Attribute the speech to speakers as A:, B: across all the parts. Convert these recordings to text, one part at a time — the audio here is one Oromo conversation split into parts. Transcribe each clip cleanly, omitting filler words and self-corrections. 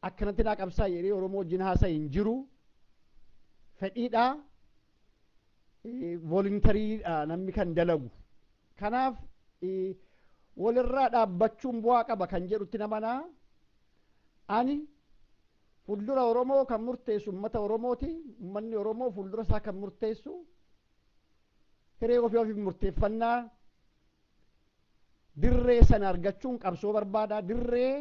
A: Akkanatti naa qabsaa jedhee Oromoo wajjin haasa'e hin jiru. Fedhiidha. Voluntary dha namni kan dalagu. Kanaaf walirraa dhaabbachuun bu'aa qaba kan jedhutti namanaa. Ani fuuldura Oromoo kan murteessu uummata Oromooti. Uummanni Oromoo fuuldura isaa kan murteessu hiree ofii ofiif murteeffannaa dirree sana argachuun qabsoo barbaada. Dirree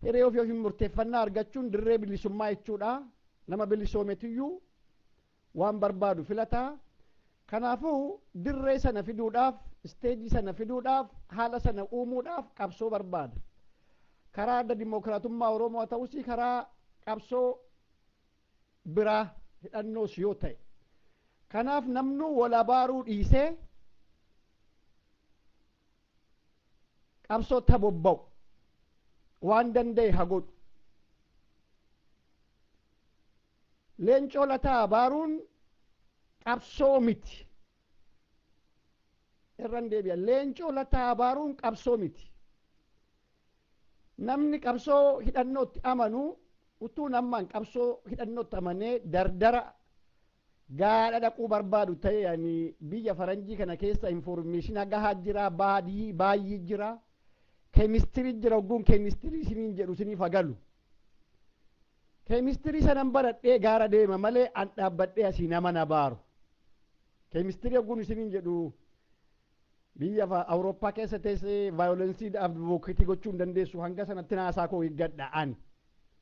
A: hiree ofii ofiif murteeffannaa argachuun dirree bilisummaa jechuudha. Nama bilisoometuyyuu waan barbaadu filataa. Kanaafuu dirree sana fiduudhaaf, stage sana fiduudhaaf, haala sana uumuudhaaf qabsoo barbaada. Karaa Adda Dimokiraatummaa Oromoo ta'us, karaa qabsoo biraa hidhannoos yoo ta'e. Kanaaf namnu wal abaaruu dhiisee qabsootti bobba'u, waan danda'e haa godhu. Leencoo Lataa abaaruun qabsoo miti. Irran deebi'a. Leencoo Lataa abaaruun qabsoo miti. Namni qabsoo hidhannootti amanu, utuu nammaan qabsoo hidhannootti amanee dardara gaadha dhaquu barbaadu ta'e, ani biyya faranjii kana keessa information gahaa jira, baadii baay'ee jira, keemistirii jira. Ogguun keemistirii isiniin jedhu isiniif hagalu. Keemistirii sanan baradhee gaara deema malee an dhaabbadhee asii nama na baaru. Keemistirii ogguun isiniin jedhu, biyya Awurooppaa keessa teessee violence advocate gochuu hin dandeessu. Hanga sanatti naasaa koo eeggadha. Ani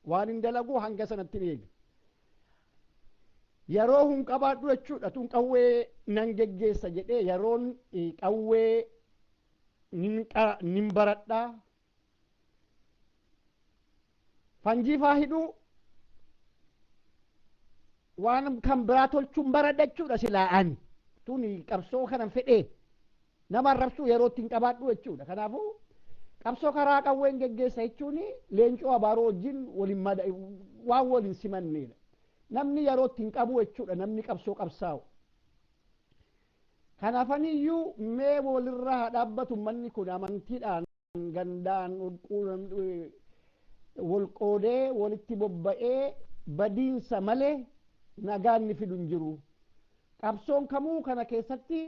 A: waan hin dalagu hanga sanatti eega. Yeroo hun qabaadhu jechuudha. Tun qawwee nan geggeessa jedhee yeroon qawwee nin baradhaa, fanjii faa hidhuu, waan kan biraa tolchuun baradha jechuudha. Silaa ani tun qabsoo kanan fedhee nama arrabsuu yeroo ittiin qabaadhu jechuudha. Kanaafuu qabsoo karaa qawween geggeessa jechuun Leencoo abaaroo wajjin waliin waan waliin simanneedha. Namni yeroo ittiin qabu jechuudha namni qabsoo qabsaa'u. Kanaafaniyyuu mee walirraa haa dhaabbatu manni kun. Amantiidhaan, gandaan wal qoodee walitti bobba'ee badiinsa malee nagaan ni fidu hin jiru. Qabsoon kamuu kana keessatti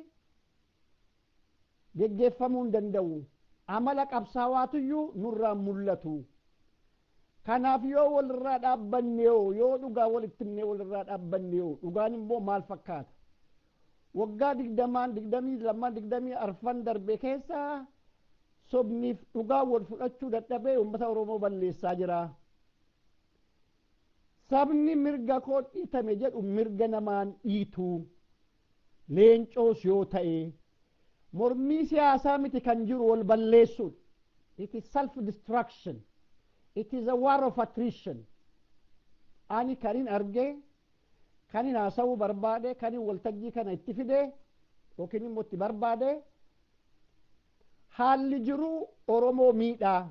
A: geggeeffamuu hin danda'u. Amala qabsaawaatuyyuu nurraan mul'atu. Kanaaf yoo walirraa dhaabbanne, yoo dhugaa walitti himnee walirraa dhaabbanne, yoo dhugaan immoo maal fakkaata? Waggaa 20n, 22n, 24 darbe keessa sobniif dhugaa wal fudhachuu dadhabee uummata Oromoo balleessaa jira. Sabni mirga koo dhiitame jedhu mirga namaan dhiitu, Leencoos yoo ta'e. Mormii siyaasaa miti kan jiru, wal balleessuudha. It is self destruction. It is a war of attrition. Ani kanin argee, kanin haasa'uu barbaade, kanin waltajjii kana itti fide yookiin immoo itti barbaade, haalli jiru Oromoo miidhaa,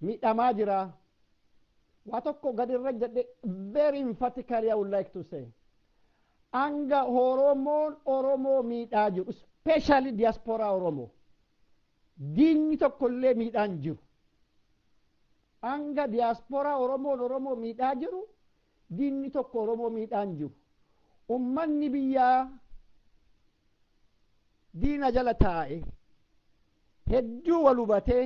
A: miidhamaa jira. Waa tokko gadi irra jedhe, very emphatically I would like to say, hanga Oromoon Oromoo miidhaa jiru, especially diaspora Oromoo, diinni tokko illee miidhaan jiru. Hanga diaspora Oromoon Oromoo miidhaa jiru, diinni tokko Oromoo miidhaan jiru. Ummanni biyyaa diina jala taa'e hedduu wal hubatee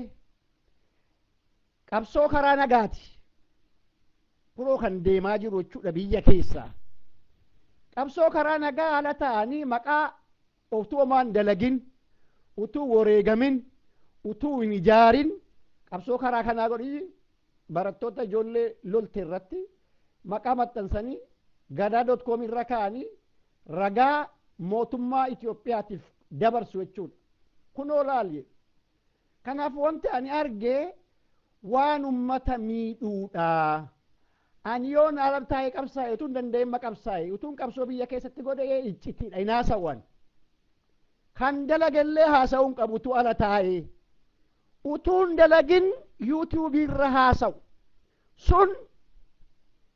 A: qabsoo karaa nagaati kunoo kan deemaa jiru jechuudha biyya keessaa. Qabsoo karaa nagaa ala ta'anii maqaa utuu homaan dalagin, utuu wareegamin, utuu hin ijaarin, qabsoo karaa kanaa godhii barattoota ijoollee lolte irratti maqaa maxxansanii gadaa.com irra kaa'anii ragaa mootummaa Itoophiyaatiif dabarsu jechuudha. Kunoo laali. Kanaaf wanti ani argee waan ummata miidhuudha. Ani yoon ala taa'ee qabsaa'e, utuun danda'een ma qabsaa'e, utuun qabsoo biyya keessatti godhe, iccitiidha, hin haasawwan. Kan dalagellee haasa'uu hin qabu utuu ala taa'ee. Utuun dalagin YouTube irra haasa'u. Sun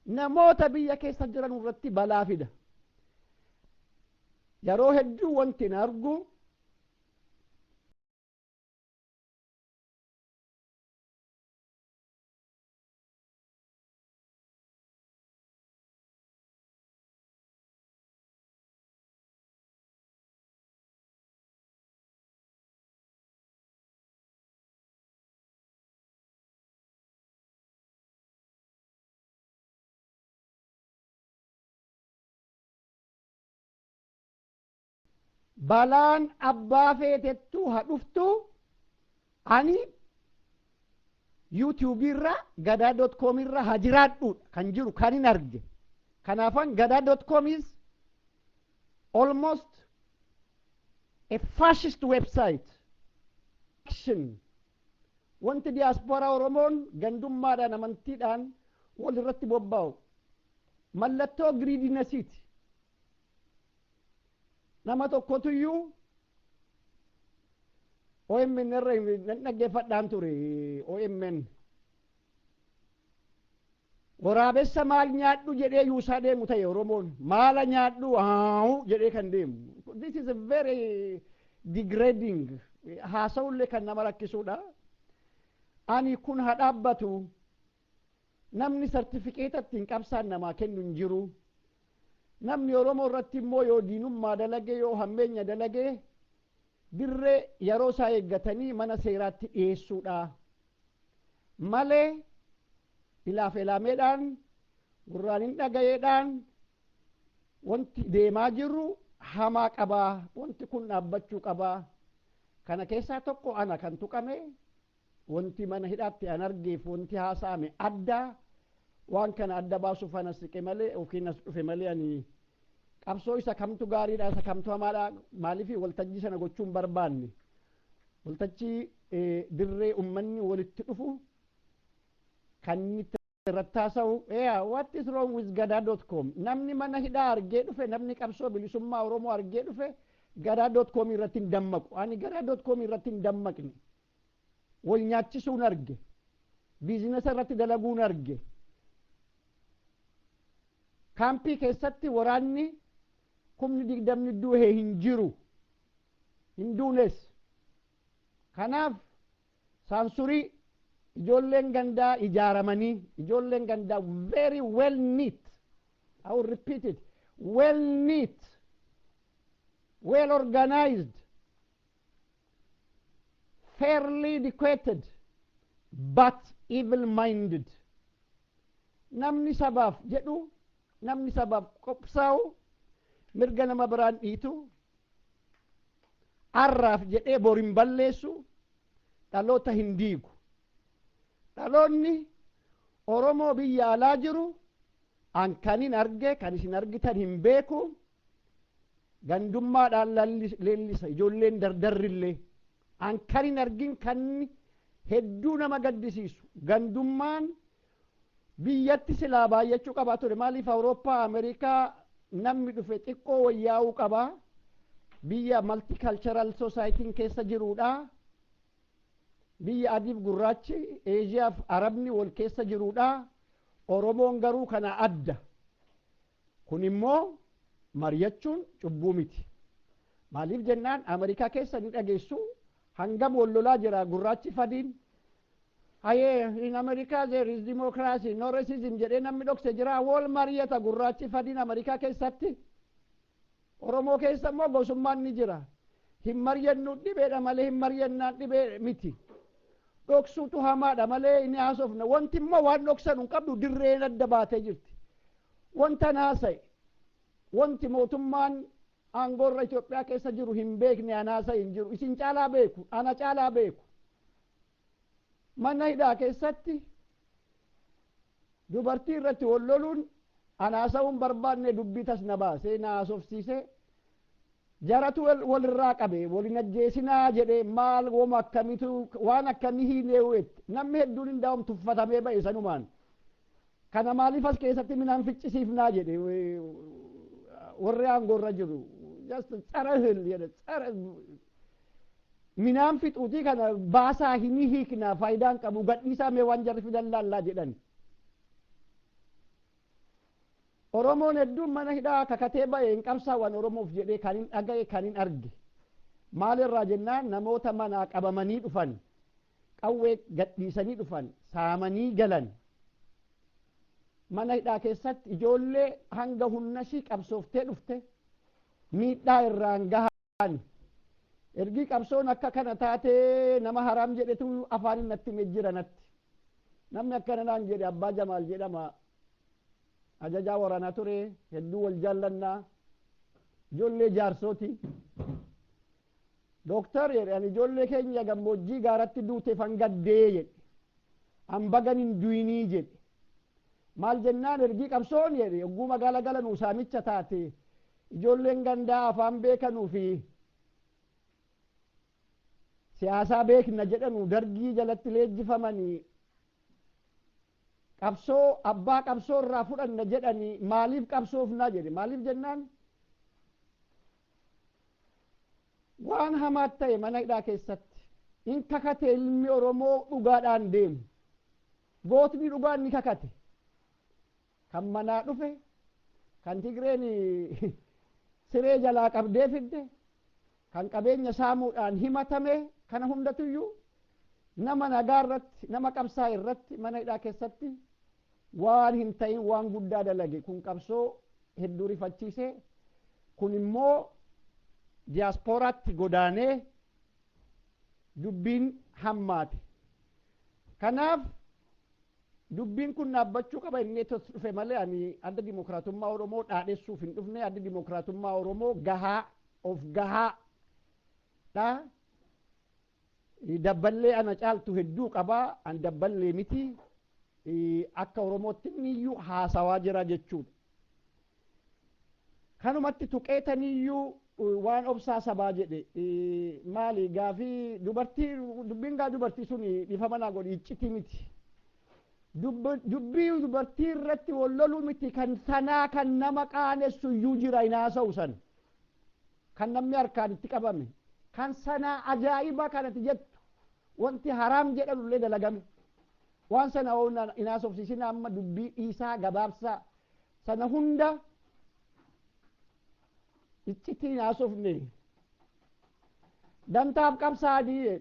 A: namoota biyya keessa jiran irratti balaa fida. Yeroo hedduu wanti hin argu balaan abbaa feetettuu haa dhuftu. Ani YouTube irra gadaa.com irra haa jiraadhuudha kan jiru kan hin arge. Kanaafan gadaa.com is almost a fascist website. Action. Wanti diaspora Oromoon gandummaadhaan, amantiidhaan wal irratti bobba'u mallattoo greedinessiiti. Nama tokkotuyyuu OMN irra nan dhaggeeffadhaan ture. OMN waraabessa maal nyaadhu jedhee yuusaa deemu ta'e, Oromoon maala nyaadhu haa jedhee kan deemu. This is a very degrading haasa'ullee kan nama rakkisuudha. Ani kun haa dhaabbatu. Namni sartifikeeta ittiin qabsaan namaa kennu hin jiru. Namni Oromoo irratti immoo yoo diinummaa dalage, yoo hammeenya dalage, dirree yeroo isaa eeggatanii mana seeraatti dhiyeessuudha malee ilaaf ilaameedhaan, gurraan hin dhagayeedhaan wanti deemaa jiru hamaa qabaa. Wanti kun dhaabbachuu qabaa. Kana keessaa tokko ana kan tuqame, wanti mana hidhaatti an argeef wanti haasa'ame adda. Waan kana adda baasuuf ana siqe malee yookiin as dhufe malee, ani qabsoo isa kamtu gaariidha, isa kamtu hamaadha, maaliif waltajjii sana gochuun barbaanne. Waltajjii dirree ummanni walitti dhufu kan inni irratti haasa'u. Yeah, what is wrong with gadaa.com? Namni mana hidhaa argee dhufe, namni qabsoo bilisummaa Oromoo argee dhufe gadaa.com irratti hin dammaqu. Ani gadaa.com irratti hin dammaqne. Wal nyaachisuun arge, businessa irratti dalaguun arge. Kaampii keessatti waraanni 20,000 du'e hin jiru, hin duunes. Kanaaf saansurii ijoolleen gandaa ijaaramanii, ijoolleen gandaa very well neat, I will repeat it, well neat, well organized, fairly educated but evil minded. Namni sabaaf jedhu, namni sabaaf qopsaa'u, mirga nama biraan dhiitu, arraaf jedhee bor hin balleessu, dhaloota hin diigu. Dhaloonni Oromoo biyya alaa jiru an kanin arge, kan isin argitan hin beeku, gandummaadhaan leellisa ijoolleen dardarrillee. An kanin argin kan hedduu nama gaddisiisu, gandummaan biyyatti silaa baay'achuu qabaa ture. Maaliif? Awurooppaa, Ameerikaa namni dhufe xiqqoo wayyaa'uu qabaa, biyya multicultural societyn keessa jiruudha, biyya adiif gurraachi, Eeshiyaaf Arabni wal keessa jiruudha. Oromoon garuu kana adda. Kun immoo mari'achuun cubbuu miti. Maaliif jennaan, Ameerikaa keessa ni dhageessu hangam wal lolaa jira gurraachi fadiin. Hayee, in America there is democracy, no racism jedhee namni dhokse jira. Wal mari'ata gurraachi fadiin Ameerikaa keessatti. Oromoo keessa immoo gosummaan ni jira. Hin mari'annu dhibeedha malee hin mari'annaan dhibee miti. Dhoksuutu hamaadha malee inni haasofna. Wanti immoo waan dhoksan hin qabdu, dirreen adda baatee jirti. Wanta naasa'e, wanti mootummaan aangoorra Itoophiyaa keessa jiru hin beekne an haasa'e hin jiru. Isin caalaa beeku, ana caalaa beeku. Mana hidhaa keessatti dubartii irratti wal loluun an haasa'uun barbaanne. Dubbii tas na baasee na haasofsiisee jaratu walirraa qabe, walin ajjeesinaa jedhe. Maal woma akkamitu waan akkamii hiineewetti namni hedduun hin daa'um tuffatamee ba'e sanumaan. Kana maaliif as keessatti minaan ficcisiifnaa jedhe warri aangoorra jiru. Just tsara hil jedhe, tsara minaan fixuutii kana baasaa hini hiiknaa, faayidaan qabu, gadhiisaa mee waan jarri fidan laallaa jedhan. Oromoon hedduun mana hidhaa kakatee ba'e hin qabsaa'an Oromoof jedhee kan hin dhaga'e, kan hin arge. Maalirraa jennaan, namoota manaa qabamanii dhufan, qawwee gadhiisanii dhufan, saamanii galan. Mana hidhaa keessatti ijoollee hanga humna ishii qabsooftee dhufte miidhaa irraan gahan. Ergii qabsoon akka kana taatee, nama haraam jedhetu afaan natti hime jira natti. Namni akkana naan jedhe Abbaa Jamaal jedhama, ajajaa waraanaa ture, hedduu wal jaallannaa, ijoollee Jaarsooti. "Dooktar," jedhe, "ani ijoollee keenya gammoojjii gaaratti duuteef gaddee," jedhe. "An bagan hin duyinii," jedhe. Maal jennaan, "Ergii qabsoon," jedhe, "yogguu magaala galanuu saamicha taate, ijoolleen gandaa afaan beekanuu fi siyaasaa beekna jedhanu Dargii jalatti leenjifamanii, qabsoo abbaa qabsoo irraa fudhanna jedhanii, maaliif qabsoofnaa?" jedhe. Maaliif jennaan, waan hamaa ta'e mana hidhaa keessatti in kakate. Ilmi Oromoo dhugaadhaan deemu, gootni dhugaan ni kakate. Kan manaa dhufe, kan Tigreen siree jalaa qabdee fidde, kan qabeenya saamuudhaan himatame, kana hundatuyyuu nama nagaa irratti, nama qabsaa irratti mana hidhaa keessatti waan hin ta'in waan guddaa dalage. Kun qabsoo hedduu rifachiise. Kun immoo diyaaspooraatti godaanee dubbiin hammaate. Kanaaf dubbiin kun dhaabbachuu qaba inni dhufe malee, ani Adda Dimokiraatummaa Oromoo dhaadhessuuf hin dhufne. Adda Dimokiraatummaa Oromoo gahaa of gahaa dha. Dabballee ana caaltu hedduu qabaa, an dabballee miti. Akka Oromootti iyyuu haasawaa jira jechuudha. Kanumatti tuqeetaniyyuu waan Obsaa Sabaa jedhe maali? Gaafii dubartii, dubbiin gaa dubartii sun dhiifama naa godhi, iccitii miti. Dubbii dubartii irratti wal loluu miti, kan sanaa kan nama qaanessu iyyuu jira, hin haasa'u san. Kan namni harkaan itti qabame kan sanaa ajaa'iba kanatti jettu, wanti haraam jedhanullee dalagame. Waan sana hin haasofsiisina, amma dubbii dhiisaa, gabaabsaa sana hunda iccitii hin haasofne. Dantaaf qabsaadii,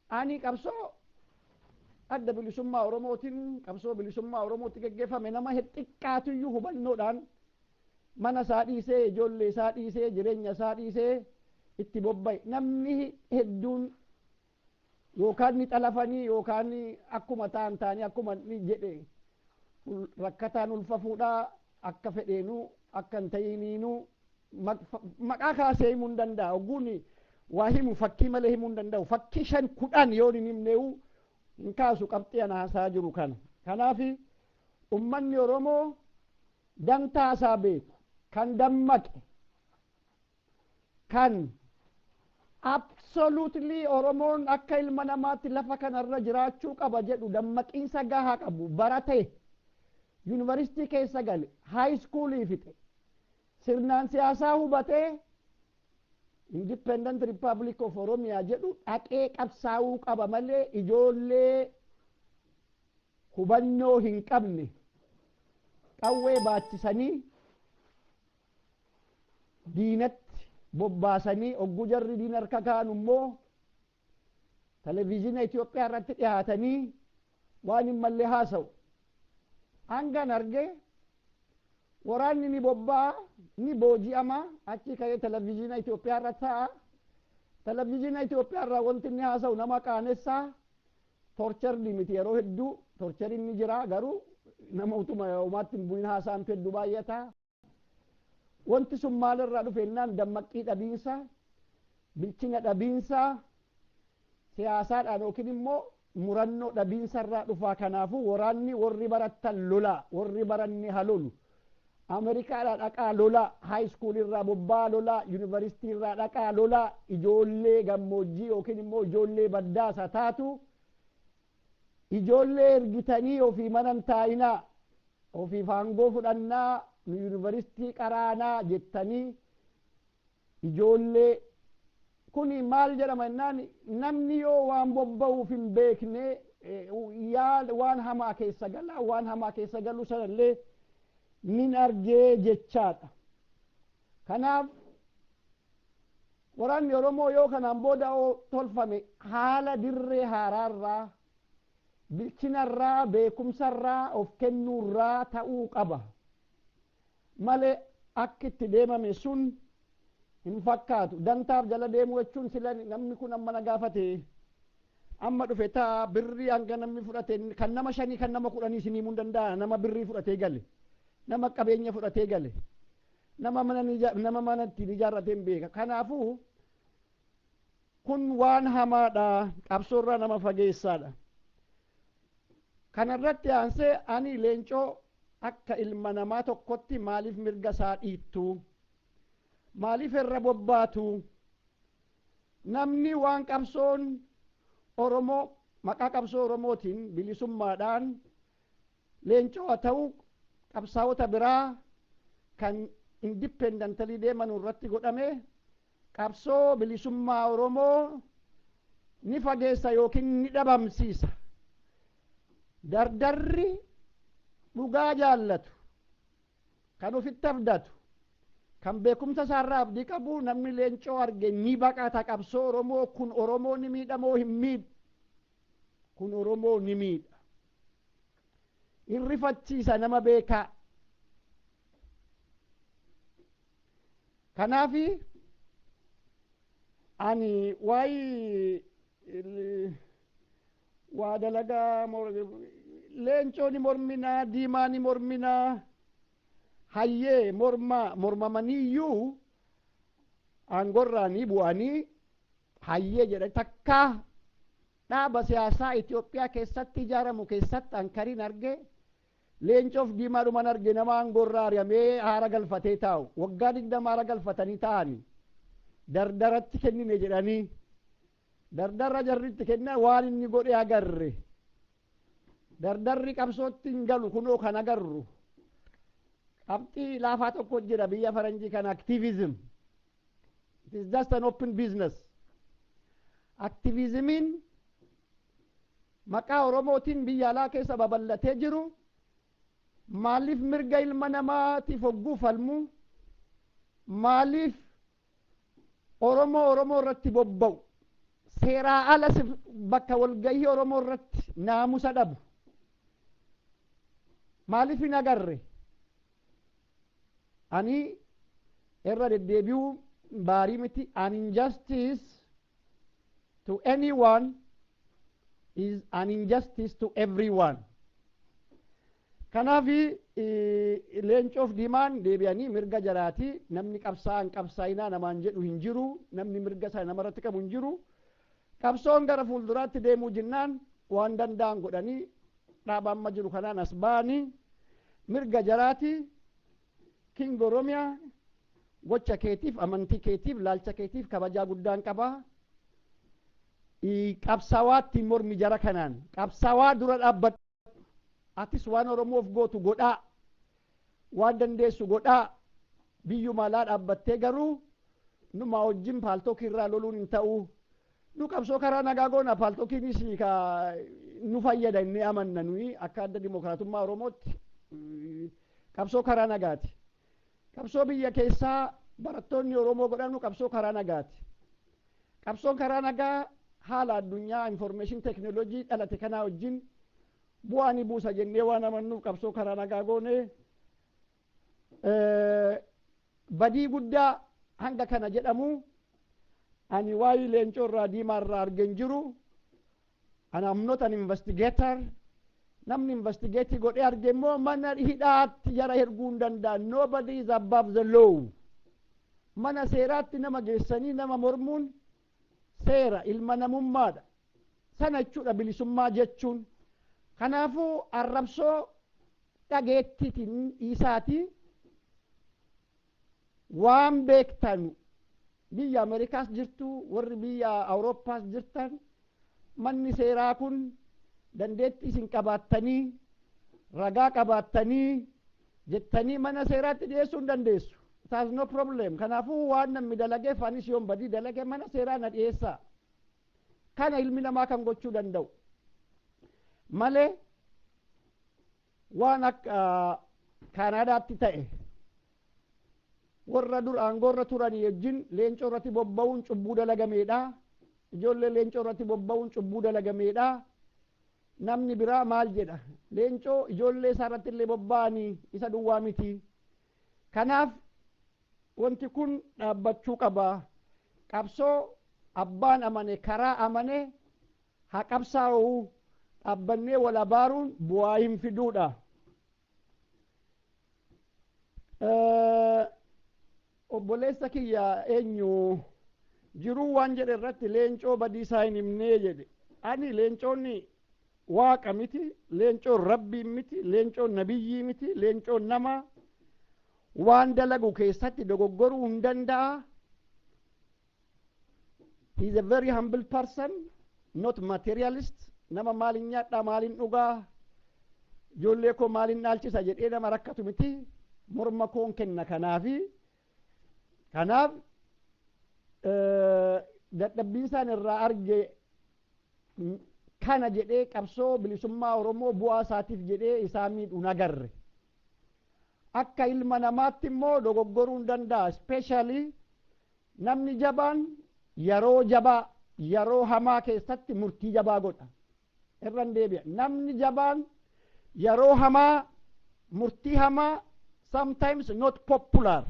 A: ani qabsoo Adda Bilisummaa Oromootiin, qabsoo bilisummaa Oromootti geggeeffame, nama xiqqaatuyyuu hubannoodhaan mana isaa dhiisee, ijoollee isaa dhiisee, jireenya isaa dhiisee itti bobba'e. Namni hedduun yookaan ni xalafanii yookaan akkuma ta'an ta'anii, akkuma ni jedhe rakkataan ulfa fuudhaa, akka fedheenuu akka hin ta'iniinuu maqaa kaasee himuu hin danda'a. Ogguun waa himu fakkii malee himuu hin danda'u. Fakkii 5, 10 yoo hin himneewu hin kaasu qabxii ana haasaa jiru kana. Kanaaf ummanni Oromoo dantaa isaa beeku, kan dammaqe, kan absolutely Oromoon akka ilma namaatti lafa kanarra jiraachuu qaba jedhu, dammaqiinsa gahaa qabu, barate, yuunivarsiitii keessa gale, high schoolii fixe, sirnaan siyaasaa hubatee, Independent Republic of Oromiyaa jedhu dhaqee qabsaa'uu qaba malee, ijoollee hubannoo hin qabne qawwee baachisanii diinatti bobbaasanii, ogguu jarri diina harka kaanu immoo televezyiina Itoophiyaa irratti dhiyaatanii waan hin malle haasa'u. Hangan arge, waraanni ni bobba'a, ni booji'ama, achi ka'ee televezyiina Itoophiyaa irra ta'a. Televezyiina Itoophiyaa irraa wanti inni haasa'u nama qaanessaa. Tortured miti, yeroo hedduu tortureiin ni jira, garuu nama utuma homaatti hin bu'in haasa'antu hedduu baay'ata. Wanti sun maalirraa dhufe jennaan, dammaqii dhabiinsa, bilchina dhabiinsa, siyaasaadhaan yookiin immoo murannoo dhabiinsa irraa dhufaa. Kanaafuu waraanni, warri barattan lolaa, warri baranni haa lolu. Ameerikaadhaa dhaqaa lolaa, high schoolirraa bobbaa lolaa, yuunivarsiitiirraa dhaqaa lolaa. Ijoollee gammoojjii yookiin immoo ijoollee baddaasa taatu ijoollee ergitanii ofii manan taa'inaa, ofii aangoo fudhannaa, nu yuunivarsiitii qaraanaa jettanii. Ijoollee kuni maal jedhama jennaan, namni yoo waan bobba'uuf hin beekne yaa waan hamaa keessa gala. Waan hamaa keessa galu sanallee Nin argee jechaadha. Kanaaf waraanni Oromoo yoo kanaan booda tolfame, haala dirree haaraarraa, bilchinarraa, beekumsarraa, of kennuurraa ta'uu qaba malee akka itti deemame sun hin fakkaatu. Dantaaf jala deemuu jechuun sila namni kun amma na gaafate, amma dhufe taa birrii hanga namni fudhate kan nama 5, kan nama 10 isinii himuu danda'a. Nama birrii fudhatee gale, nama qabeenya fudhatee gale, nama mana ittiin ijaarratee hin beeka. Kanaafuu kun waan hamaadha, qabsoorraa nama fageessaadha. Kanarratti aansee ani Leencoo akka ilma namaa tokkotti maaliif mirga isaa dhiittu? Maaliif irra bobbaatu? Namni waan qabsoon Oromoo maqaa qabsoo Oromootiin bilisummaadhaan Leencoo haa ta'u, qabsaa'ota biraa kan independently deeman irratti godhame, qabsoo bilisummaa Oromoo ni fageessa yookiin ni dhabamsiisa. Dardarri dhugaa jaallatu, kan ofitti abdatu, kan beekumsa isaarraa abdii qabu, namni Leencoo arge ni baqata. Qabsoo Oromoo kun Oromoo ni miidhamoo hin miidhu? Kun Oromoo ni miidha, hin rifachiisa nama beekaa. Kanaafi ani waa'ee waa dalagaa Leencoo ni morminaa, Diimaa ni morminaa, hayyee, mormaa mormamaniiyyuu aangorraa ni bu'anii, hayyee jedha. Takkaa dhaaba siyaasaa Itoophiyaa keessatti ijaaramu keessatti ankariin arge, Leencoof Diimaadhuman arge, nama aangorraa ari'amee haara galfatee taa'u. Waggaa 20 haara galfatanii taa'anii dardaratti kennine jedhanii, dardara jarritti kennan waan inni godhe agarre. Dardarri qabsootti hin galu. Kunoo kan agarru qabxii laafaa tokko jira biyya faranjii kan activism. It is just an open business. Activismiin maqaa Oromootiin biyya alaa keessa babal'atee jiru maaliif mirga ilma namaatiif hogguu falmu, maaliif Oromoo Oromoo irratti bobba'u, seeraa ala bakka walgahii Oromoo irratti naamusa dhabu maaliif hin agarre? Ani irra deddeebi'uu baarii miti. An injustice to anyone is an injustice to everyone. Kanaaf Leencoof Diimaan deebi'anii mirga jaraati. Namni qabsaa'an qabsaa'inaa namaan jedhu hin jiru. Namni mirga isaa namarratti qabu hin jiru. Qabsoon gara fuulduraatti deemuu jinnaan waan danda'an godhanii dhaaba amma jiru kanaan as ba'anii mirga jaraati. King Oromiyaa, gocha keetiif, amantii keetiif, laalcha keetiif kabajaa guddaan qabaa. Qabsawaatti mormi jara kanaan qabsawaa dura dhaabbadhu. Atis waan Oromoof gootu godhaa, waan dandeessu godhaa. Biyyuma alaa dhaabbattee garuu numa wajjin Paltalk irraa loluun hin ta'u. Nu qabsoo karaa nagaa goona. Paltalkiinis ka nu fayyada inni amanna. Nuyi akka Adda Dimokiraatummaa Oromootti qabsoo karaa nagaati. Qabsoo biyya keessaa barattoonni Oromoo godhanu qabsoo karaa nagaati. Qabsoon karaa nagaa haala addunyaa information technology dhalate kanaa wajjin bu'aa ni buusa jennee waan amannuuf qabsoo karaa nagaa goone. Badii guddaa hanga kana jedhamu ani waa'ee Leencoo irraa, Diimaa irraa argen jiru. Ani am not an investigator. Namni investigate godhee arge immoo mana hidhaatti jara erguu hin danda'an. Nobody is above the law. Mana seeraatti nama geessanii nama mormuun seera ilma namummaadha sana jechuudha bilisummaa jechuun. Kanaafuu arrabsoo dhageettiitiin dhiisaati. Waan beektan, biyya Ameerikaas jirtu, warri biyya Awurooppaas jirtan, manni seeraa kun dandeettii isin qabaattanii, ragaa qabaattanii jettanii mana seeraatti dhiyeessuu hin dandeessu. It has no problem. Kanaafuu waan namni dalageef, anis yoon badii dalage mana seeraa na dhiyeessaa. Kana ilmi namaa kan gochuu danda'u malee waan akka Kaanaadaatti ta'e, warra dur aangoorra turanii wajjin Leencoo irratti bobba'uun cubbuu dalagameedha. Ijoollee Leencoo irratti bobba'uun cubbuu dalagameedha. Namni biraa maal jedha? Leencoo ijoollee isaa irratti illee bobba'anii, isa duwwaa miti. Kanaaf wanti kun dhaabbachuu qaba. Qabsoo abbaan amane, karaa amane haa qabsaa'u. Dhaabbannee wal abaaruun bu'aa hin fiduudha. Obboleessa kiyya eenyu jiruu waan jedhe irratti, Leencoo badiisaa hin himnee jedhe. Ani Leencoonni waaqa miti, Leencoon rabbii miti, Leencoon nabiyyii miti. Leencoon nama waan dalagu keessatti dogoggoruu hin danda'a. He is a very humble person, not materialist. Nama maalin nyaadhaa, maalin dhugaa, ijoollee koo maalin dhaalchisa jedhee nama rakkatu miti. Morma koon kenna. Kanaafi kanaaf dadhabbiin isaan irraa arge kana jedhee qabsoo bilisummaa Oromoo bu'aa isaatiif jedhee isaa miidhu nagarre. Akka ilma namaatti immoo dogoggoruu hin danda'a. Especially namni jabaan yeroo jabaa, yeroo hamaa keessatti murtii jabaa godha. Irran deebi'a: namni jabaan yeroo hamaa murtii hamaa, sometimes not popular,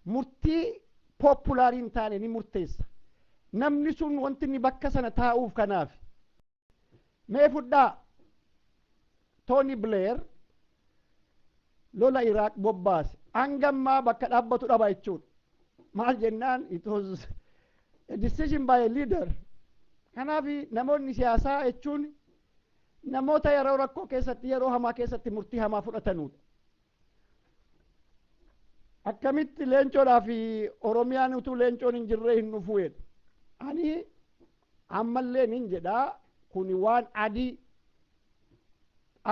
A: murtii popular hin taane ni murteessa. Namni sun wanti inni bakka sana taa'uuf kanaaf. Mee fudhaa, Tony Blair lola Iraaq bobbaase, hangammaa bakka dhaabbatu dhaba jechuudha. Maal jennaan, it was a decision by a leader. Kanaaf namoonni siyaasaa jechuun namoota yeroo rakkoo keessatti, yeroo hamaa keessatti murtii hamaa fudhatanuudha. Akkamitti Leencoodhaa fi Oromiyaan utuu Leencoon hin jirree hin dhufu jedhu? Ani ammallee nin jedhaa, kuni waan adii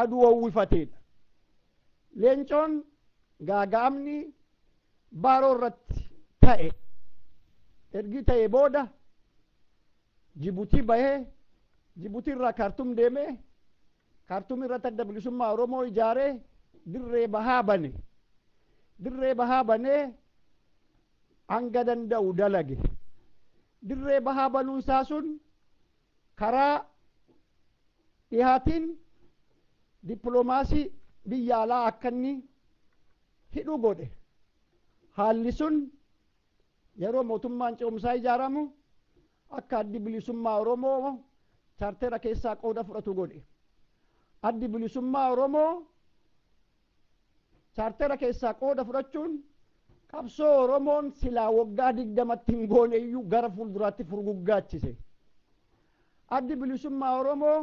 A: aduu hawwifateedha. Leencoon gaaga'amni Baaroo irratti ta'e ergi ta'e booda Jibuutii bahee, Jibuutii irraa Kaartum deemee, Kaartum irratti Adda Bilisummaa Oromoo ijaaree, dirree bahaa bane. Dirree bahaa banee hanga danda'u dalage. Dirree bahaa banuun isaa sun karaa dhihaatiin dippiloomaasii biyya alaa akka inni hidhu godhe. Haalli sun yeroo mootummaan ce'umsaa ijaaramu akka Addi Bilisummaa Oromoo chaartera keessaa qooda fudhatu godhe. Addi Bilisummaa Oromoo chaartera keessaa qooda fudhachuun qabsoo Oromoon silaa waggaa 20tti hin goone iyyuu gara fuulduraatti furguggaachise. Addi Bilisummaa Oromoo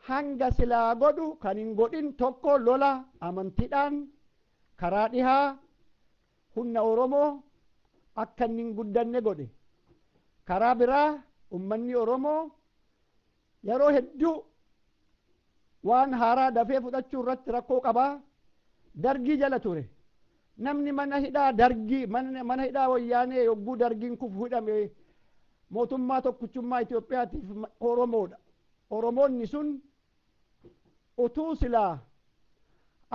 A: hanga silaa godhu kan hin godhin tokko lola amantiidhaan karaa dhihaa humna Oromoo akka inni hin guddanne godhe. Karaa biraa ummanni Oromoo yeroo hedduu waan haaraa dafee fudhachuu irratti rakkoo qabaa. Dargii jala ture. Namni mana hidhaa dargii, mana hidhaa Wayyaanee yogguu dargiin kufu hidhame, mootummaa tokkichummaa Itoophiyaatiif Oromoodha. Oromoonni sun utuu silaa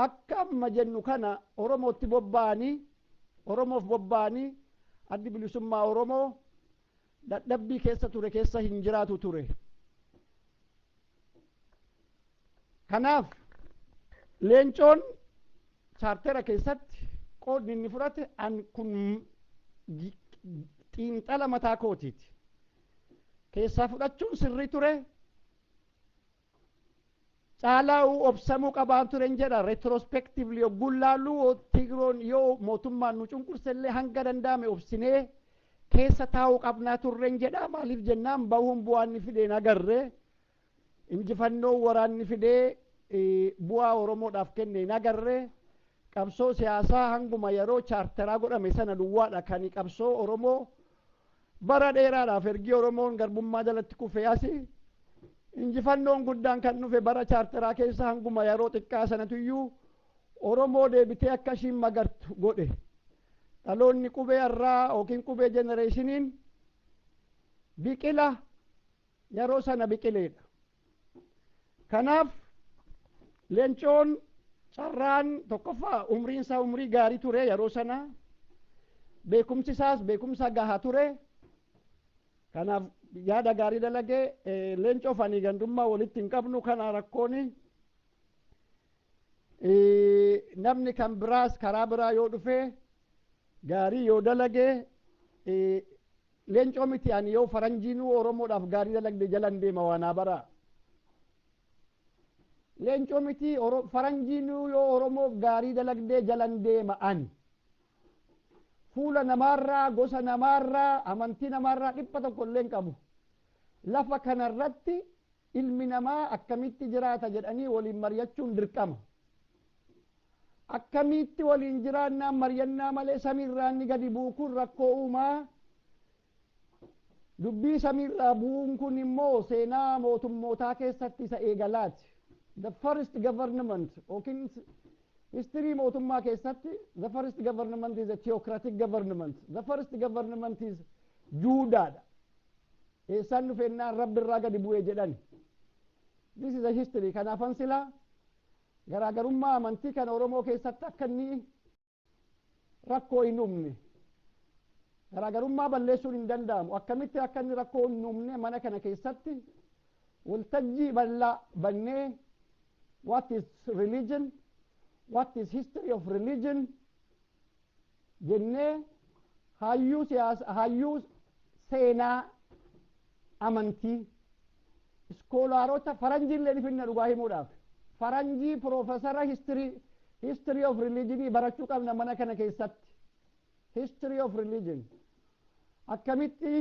A: akka amma jennu kana Oromootti bobba'anii, Oromoof bobba'anii, Addi Bilisummaa Oromoo dadhabbii keessa ture keessa hin jiraatu ture. Kanaaf Leencoon chaartera keessatti qoodni inni fudhate, an kun xiinxala mataa kootiiti. Keessaa fudhachuun sirrii ture. Caalaa obsamuu qabaan turen jedha. Retrospectively yogguun laallu, Tigiroon yoo mootummaan nu cunqursellee hanga danda'ame obsinee keessa taa'uu qabnaa turren jedha. Maaliif jennaan, bahuun bu'aan inni fideen agarre. Injifannoo waraanni fidee bu'aa Oromoodhaaf kenne hin agarre. Qabsoo siyaasaa hanguma yeroo chaarteraa godhame sana duwwaadha kan qabsoo Oromoo bara dheeraadhaaf ergii Oromoon garbummaa jalatti kufee asi injifannoon guddaan kan dhufe bara chaarteraa keessa hanguma yeroo xiqqaa sanatuyyuu Oromoo deebitee akka ishiin magartu godhe. Dhaloonni qubee irraa yookiin qubee generationiin biqila yeroo sana biqileedha. Kanaaf Leencoon Carraan tokkoffaa, umriin isaa umrii gaarii ture yeroo sana, beekumsi isaas beekumsa gahaa ture. Kanaaf yaada gaarii dalagee. Leencoo fanii gandummaa walitti hin qabnu. Kana rakkooni namni kan biraas karaa biraa yoo dhufe, gaarii yoo dalage, Leencoo miti, ani yoo faranjiinuu Oromoodhaaf gaarii dalagde jalan deema. Waanaa bara Leencoo miti, faranjiinuu yoo Oromoof gaarii dalagdee jalan deema. Ani fuula namaarraa, gosa namaarraa, amantii namaarraa 100 illee hin qabu. Lafa kanarratti ilmi namaa akkamitti jiraata jedhanii waliin mari'achuun dirqama. Akkamitti waliin jiraannaa mari'annaa malee samiirraa inni gadi bu'u kun rakkoo uumaa. Dubbii samiirraa bu'uun kun immoo seenaa mootummootaa keessatti isa eegalaati. The first government yookiin history mootummaa keessatti, the first government is a theocratic government. The first government is Juudaadha. Eessaan dhufeennaan Rabbi irraa gadi bu'ee jedhani. This is a history. Kanaafan silaa garaagarummaa amantii kan Oromoo keessatti akka inni rakkoo hin uumne, garaagarummaa balleessuun hin danda'amu, akkamitti akka inni rakkoo hin uumne mana kana keessatti waltajjii bal'aa bannee, what is religion, what is history of religion jennee, hayyuu siyaasa, hayyuu seenaa amantii, scholarota faranjiillee ni finna. Dhugaa himuudhaaf, faranjii piroofesara history of religionii barachuu qabna mana kana keessatti. History of religion akkamitti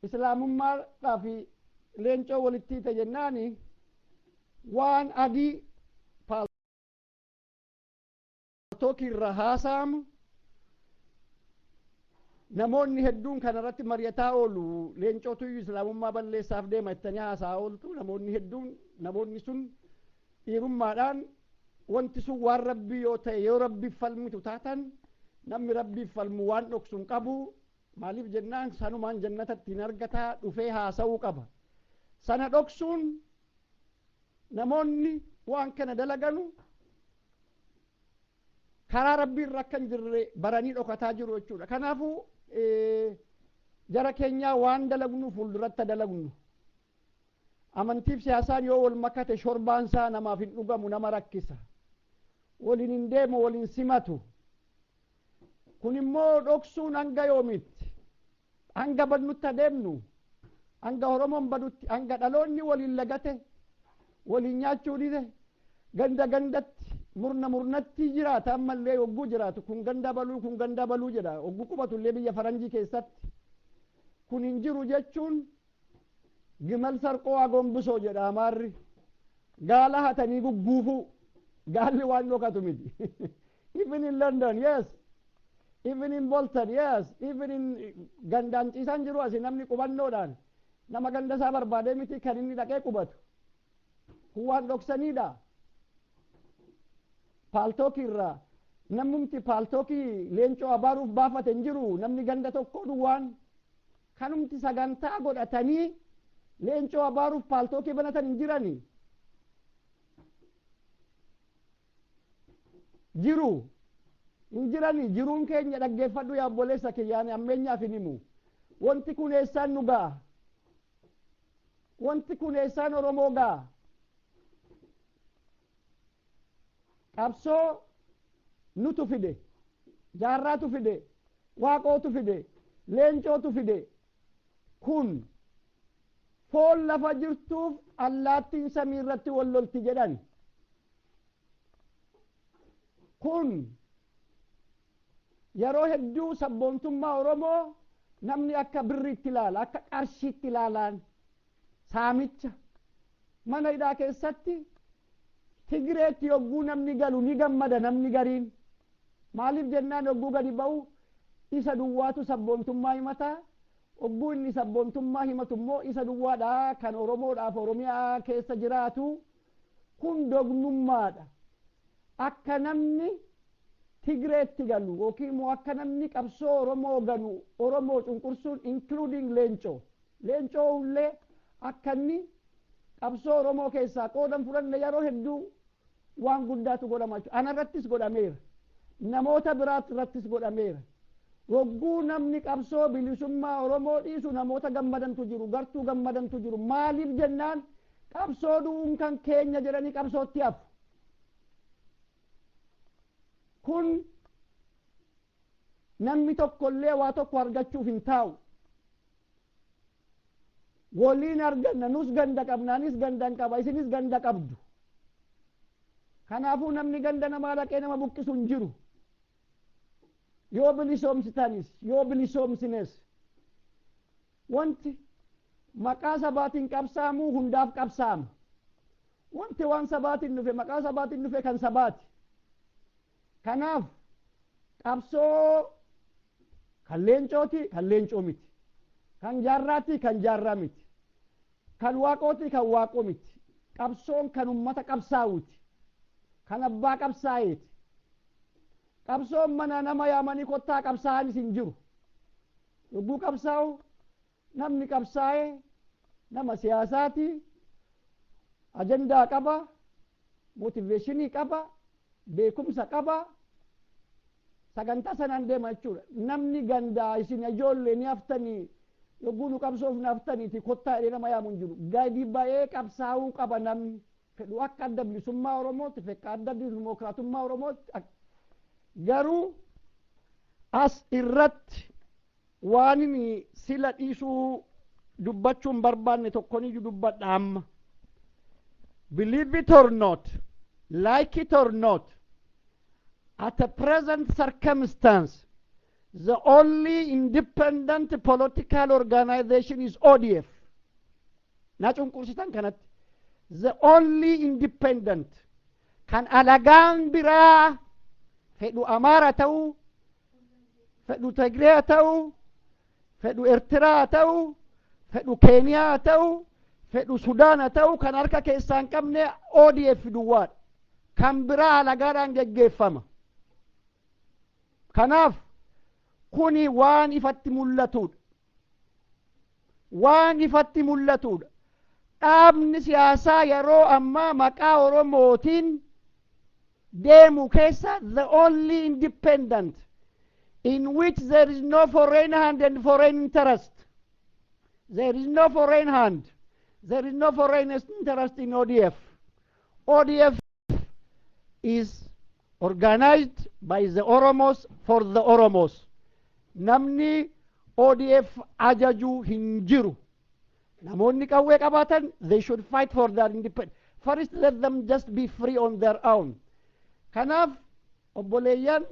A: islaamummaadhaa fi Leencoo walitti hiite jennaani, waan adii Paltalk irra haasa'amu namoonni hedduun kanarratti mari'ataa oolu. Leencootu islaamummaa balleessaaf deema jettanii haasa'aa ooltu namoonni hedduun. Namoonni sun dhiirummaadhaan wanti sun waan Rabbii yoo ta'e, yoo Rabbiif falmitu taatan, namni Rabbiif falmu waan dhoksu hin qabu. Maaliif jennaan, sanumaan jannata ittiin argataa dhufee haasa'uu qaba. Sana dhoksuun, namoonni waan kana dalaganu karaa Rabbii irra akka hin jirre baranii dhokataa jiru jechuudha. Kanaafuu jara keenyaa, waan dalagnu fuulduratti dalagnu. Amantiif siyaasaan yoo wal makate, shorbaan isaa namaaf hin dhugamu, nama rakkisa, waliin hin deemu, waliin simatu. Kun immoo dhoksuun hanga yoomitti? Hanga badnutti adeemnu, hanga Oromoon badutti, hanga dhaloonni waliin lagate, waliin nyaachuu dhise, ganda gandatti, murna murnatti jiraata. Ammallee yogguu jiraatu, kun ganda baluu, kun ganda baluu jedha. Yogguu qubatullee biyya faranjii keessatti kun hin jiru jechuun, ግመል ሰርቆ አጎንብሶ jedha Amaarri, gaala hatanii gugguufuu. Gaalli waan dhokatu miti. Even in London, yes, even in Bolton, yes, even in gandaan ciisaan jiru asi namni qubannoodhaan nama ganda isaa barbaadee miti kan inni dhaqee qubatu. Kun waan dhoksaniidha. Paltalk irraa namumti Paltalkii Leencoo abaaruuf baafate hin jiru. Namni ganda tokko duwwaan kanumti sagantaa godhatanii Leencoo abaaruuf Paltalkii banatan hin jirani. Jiru hin jirani. Jiruun keenya dhaggeeffadhu yaa obboleessa kiyyaani, ammeenyaaf hin himu. Wanti kun eessaan nu ga'a? Wanti kun eessaan Oromoo ga'a? Qabsoo nutu fide, Jaarraatu fide, Waaqootu fide, Leencootu fide. Kun foon lafa jirtuuf allaattiin samii irratti wal lolti jedhan. Kun yeroo hedduu sabboontummaa Oromoo namni akka birriitti ilaala, akka qarshiitti ilaalaan saamicha. Mana hidhaa keessatti Tigireetti yogguu namni galu ni gammada namni gariin. Maaliif jennaan, yogguu gadi ba'u isa duwwaatu sabboontummaa himataa. Yogguu inni sabboontummaa himatu immoo isa duwwaadha kan Oromoodhaaf Oromiyaa keessa jiraatu. Kun dognummaadha. Akka namni Tigireetti galu yookiin immoo akka namni qabsoo Oromoo ganu, Oromoo cunqursuun, including Leencoo, Leencoo illee akka inni Qabsoo Oromoo keessaa qoodan fudhanne yeroo hedduu waan guddaatu godhama jechuudha. Ana irrattis godhameera. Namoota biraat irrattis godhameera. Wogguu namni qabsoo bilisummaa Oromoo dhiisu namoota gammadantu jiru, gartuu gammadantu jiru. Maaliif jennaan, qabsoo du'uun kan keenya jedhanii qabsootti hafu. Kun namni tokkollee waa tokko argachuuf hin taa'u. Waliin arganna. Nus ganda qabna, anis gandan qaba, isinis ganda qabdu. Kanaafuu namni ganda namaa dhaqee nama buqqisu hin jiru. Yoo bilisoomsitanis, yoo bilisoomsines, wanti maqaa sabaatiin qabsaamuu hundaaf qabsaama. Wanti waan sabaatiin dhufe, maqaa sabaatiin dhufe, kan sabaati. Kanaaf qabsoo kan Leencooti, kan Leencoo miti, kan Jaarraati, kan Jaarraa miti, kan Waaqooti, kan Waaqoo miti. Qabsoon kan ummata qabsaa'uti, kan abbaa qabsaa'eeti. Qabsoon mana nama yaamanii kottaa qabsaa'anis hin jiru. Yogguu qabsaa'u namni qabsaa'e nama siyaasaati, ajandaa qaba, motivation qaba, beekumsa qaba, sagantaa sanaan deema jechuudha. Namni gandaa isin ijoollee ni haftanii, yogguu nu qabsoof naftaniiti kottaa jedhee nama yaamu hin jiru. Gadi ba'ee qabsaa'uu qaba namni fedhu, akka Adda Bilisummaa Oromootti, fedha Adda Dimokiraatummaa Oromootti. Garuu as irratti waan inni sila dhiisuu dubbachuun barbaanne tokkoniyyuu dubbadha amma. Believe it or not, like it or not, at the present circumstance, the only independent political organization is ODF. Na cunqursitan kanatti the only independent kan alagaan biraa fedhu Amaara ta'uu, fedhu Tigree ta'uu, fedhu Ertiraa ta'uu, fedhu Keeniyaa ta'uu, fedhu Sudaana ta'uu kan harka keessaa hin qabne ODF duwwaadha. Kan biraa alagaadhaan geggeeffama. Kanaaf kuni waan ifatti mul'atudha, waan ifatti mul'atudha. Dhaabni siyaasaa yeroo ammaa maqaa Oromootiin deemu keessa the only independent in which there is no foreign hand and foreign interest. There is no foreign hand, there is no foreign interest in ODF. ODF is organized by the Oromos for the Oromos. Namni ODF ajaju hin jiru. Namoonni qawwee qabaatan, they should fight for their independence first. Let them just be free on their own. Kanaaf obboleeyyan,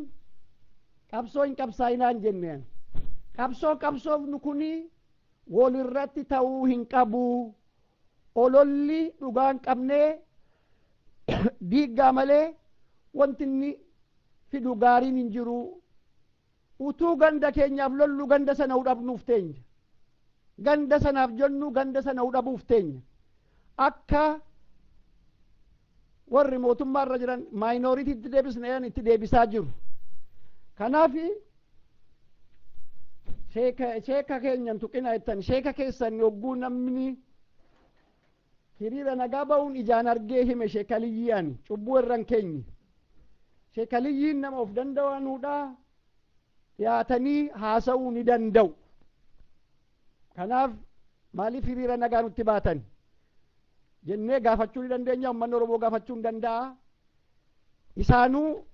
A: qabsoo hin qabsaa'inaan jenneen. Qabsoo qabsoofnu kuni walirratti ta'uu hin qabu. Ololli dhugaa hin qabnee diiggaa malee wanti inni fidu gaariin hin jiru. Utuu ganda keenyaaf lollu ganda sana hudhabnuuf teenya. Ganda sanaaf jennu ganda sana hudhabuuf teenya. Akka warri mootummaa irra jiran minority tti deebisne itti deebisaa jiru. Kanaaf sheeka keenyan tuqina jettan, sheeka keessan yogguu namni hiriira nagaa ba'uun ijaan argee hime, sheekaliyyii ani cubbuu irran keenye. Sheekaliyyiin nama of danda'anuudha, dhiyaatanii haasa'uu ni danda'u. Kanaaf maaliif hiriira nagaa nutti baatan jennee gaafachuu ni dandeenya. Uummanni Oromoo gaafachuu ni danda'a. Isaanuu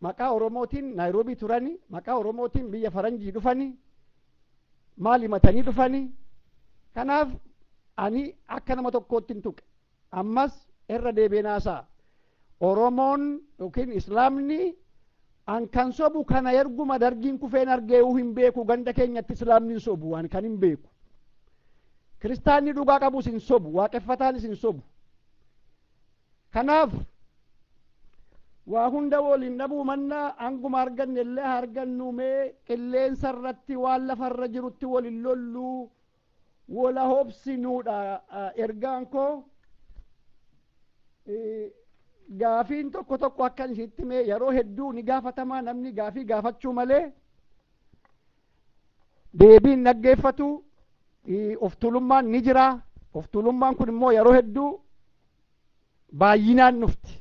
A: maqaa Oromootiin Naayiroobii turani, maqaa Oromootiin biyya faranjii dhufani, maal himatanii dhufani? Kanaaf ani akka nama tokkootti hin tuqe. Ammas irra deebiin haasa'a. Oromoon yookiin Islaamni an kan sobu kana erguma Dargiin kufeen argee'uu hin beeku. Ganda keenyatti Islaamni hin sobu, an kan hin beeku. Kiristaanni dhugaa qabus hin sobu, waaqeffataanis hin sobu. Kanaaf waa hunda waliin dhabuu mannaa hanguma arganne illee haa argannu. Mee qilleensa irratti waan lafarra jirutti walin lolluu, wala hobsinuudha ergaan koo. Gaafiin tokko tokko akkan isitti mee yeroo hedduu ni gaafatamaa. Namni gaafii gaafachuu malee deebiin dhaggeeffatu. Of tuulummaan ni jira. Of tuulummaan kun immoo yeroo hedduu Baay'inaan dhufti.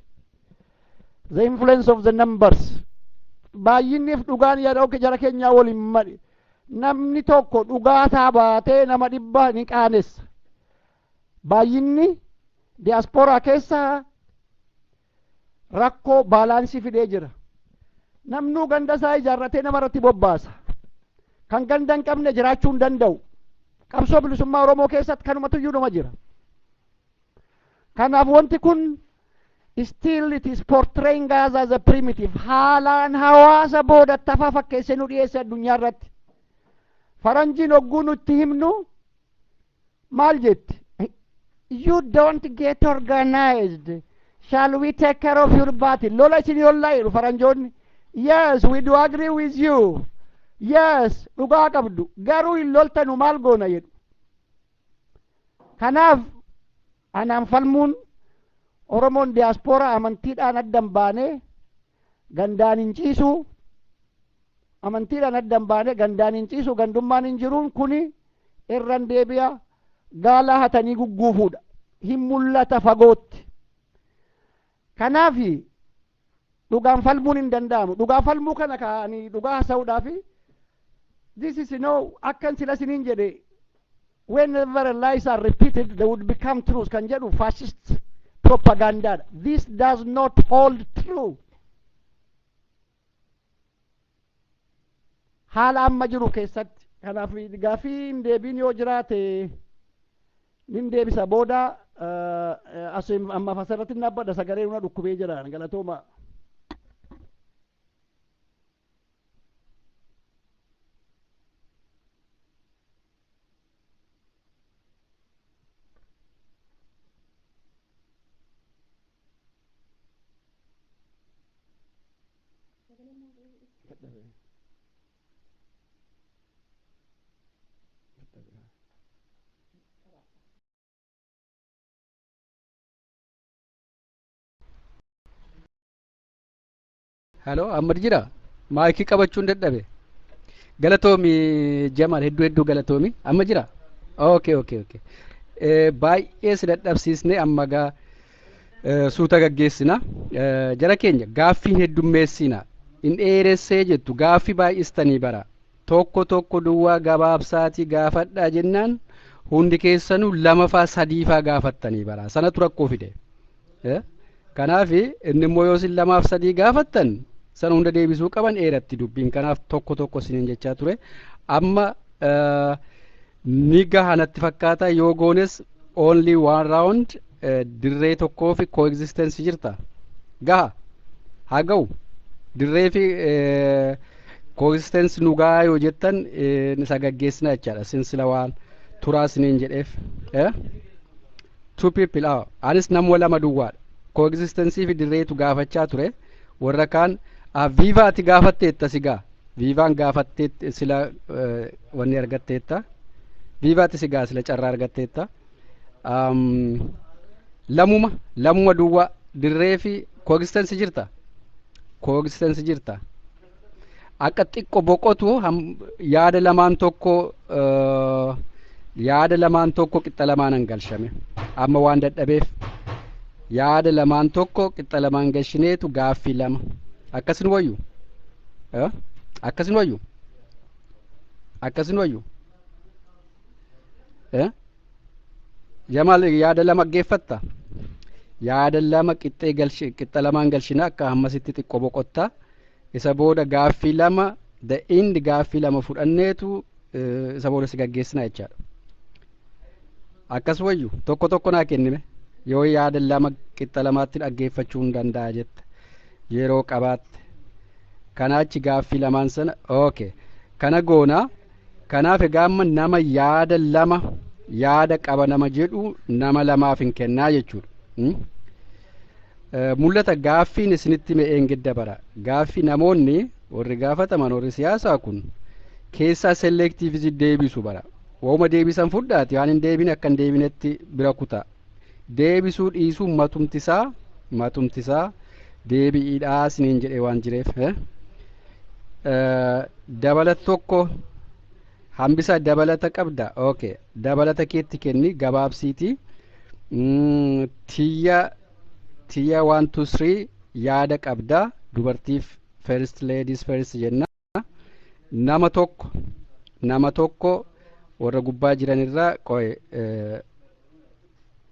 A: The influence of the numbers. Baay'inniif dhugaan yeroo jara keenyaa waliin mali. Namni tokko dhugaasaa baatee nama 100 ni qaanessa. Baay'inni diyaaspooraa keessa rakkoo baalaansii fidee jira. Namnuu ganda isaa ijaarratee nama irratti bobbaasa. Kan ganda hin qabne jiraachuu hin danda'u. Qabsoo bilisummaa Oromoo keessatti kanumatu iyyuu numa jira. Kanaaf wanti kun still it is portraying us as a primitive. Haalaan hawaasa boodatti hafaa fakkeessee nu dhiyeesse addunyaa irratti. Faranjiin hogguu nutti himnu maal jetti? "You don't get organized. Shall we take care of your battle?" Lola isin yollaa jedhu faranjoonni. Yes, we do agree with you. Yes, dhugaa qabdu. Garuu hin loltanu, maal goona jedhu. Kanaaf anaan falmuun Oromoon diyaaspooraa amantiidhaan addan baanee gandaan hin ciisu. Amantiidhaan addan baanee gandaan hin ciisu, gandummaan hin jiruun kuni irran deebi'a, gaala hatanii gugguufuudha. Hin mul'ata fagootti. Kanaaf dhugaan falmuun hin danda'amu. Dhugaa falmuu kana kaa'anii dhugaa haasa'uudhaafi this is akkan sila isiniin jedhe, "Whenever lies are repeated, they would become truth" kan jedhu fascist propaganda. This does not hold true. Haala amma jiru keessatti. Kanaaf gaaffii hin deebiin yoo jiraate nin deebisa booda. Ammaaf asirratti hin dhaabbadha, sagalee nuna dhukkubee jira. Galatooma.
B: Hello, amma jira, maayikii qabachuun dadhabe. Galatoomi Jamal, hedduu hedduu galatoomi. Amma jira. Okay, baay'ee si dadhabsiisne. Amma gaa suuta gaggeessina. Jara keenya, gaaffiin heddummeessina in dheeressee jettu, gaaffii baay'istanii bara tokko tokko duwwaa gabaabsaatii gaafadhaa jennaan hundi keessanuu lamafaa sadiifaa gaafattanii bara sanatu rakkoo fide. Kanaaf inni immoo yoo isin lamaaf sadii gaafattan sana hunda deebisuu qaban, dheeratti dubbiin. Kanaaf tokko tokko isiniin jechaa ture. Amma ni gaha natti fakkaata. Yoo goones only one round, dirree tokkoo fi coexistence jirta. Gaha haa ga'u. Dirree fi coexistence nu gahaa yoo jettan isa gaggeessina jechaadha. Sinsila waan turaa isiniin jedheef. Two people, anis namuma lama duwwaadha. Coexistence fi dirreetu gaafachaa ture. Warra kaan viivaa ati gaafatteetta, si gaa viivaan gaafatteet sila wanni argatteetta. Viivaati si gaa sila carraa argatteetta. Lamuma lamuma duwwaa, dirree fi coexistence jirta, coexistence jirta. Akka xiqqo boqotu yaada lamaan tokko, yaada lamaan tokko qixxa lamaan galchame. Amma waan dadhabeef yaada lamaan tokko qixxa lamaan galchineetu gaaffii lama. Akkasin wayyu, akkasin wayyu, akkasin wayyu. Jamaal, yaada lama geeffatta, yaada lama qixxee galchi, qixxa lamaan galchina. Akka hammasitti xiqqo boqotta. Isa booda gaaffii lama, the end, gaaffii lama fudhanneetu isa booda si gaggeessina jechaadha. Akkas wayyu. Tokko tokko naa kennime yoo yaada lama qixxa lamaatti dhaggeeffachuu hin danda'a jette yeroo qabaatte. Kanaachi gaaffii lamaan sana, okay, kana goonaa. Kanaaf egaa amma nama yaada lama yaada qaba nama jedhu nama lamaaf hin kennaa jechuudha. Mul'ata gaaffiin isinitti me'een gidda bara gaaffii namoonni warri gaafataman, warri siyaasaa kun keessaa selectively deebisu bara. Wauma deebisan fudhaati, waan hin deebine akka hin deebinetti bira kutaa. Deebisuu dhiisuu matumtisaa matumtisaa deebi'iidhaa isiniin jedhee waan jireef. Dabalata tokko hambisa, dabalata qabda. Okay, dabalata keetti kenni, gabaabsiiti. Tiyya Tiyya, 1 2 3, yaada qabdaa. Dubartiif first, ladies first jenna. Nama tokko, nama tokko warra gubbaa jiranirraa qoye.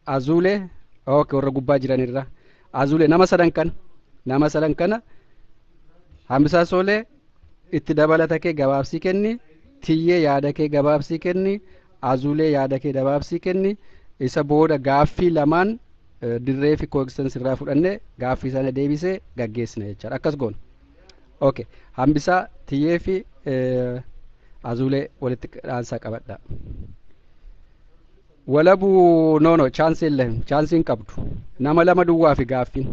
B: Azuulee, okay, warra gubbaa jiranirraa Azuulee. Nama sadan kana, nama sadan kana. Hambisaa Soolee, itti dabalata kee gabaabsii kenni. Tiyyee, yaada kee gabaabsii kenni. Azuulee, yaada kee gabaabsii kenni. Isa booda gaaffii lamaan dirree fi coexistence irraa fudhanne, gaaffii sana deebisee gaggeessina jechaadha. Akkas goona. Okay, Hambisaa, Tiyyee fi Azuulee walitti dhaansaa qabadha. Walabuu, no, no, chance illee chance hin qabdu. Nama lama duwwaa fi gaaffiin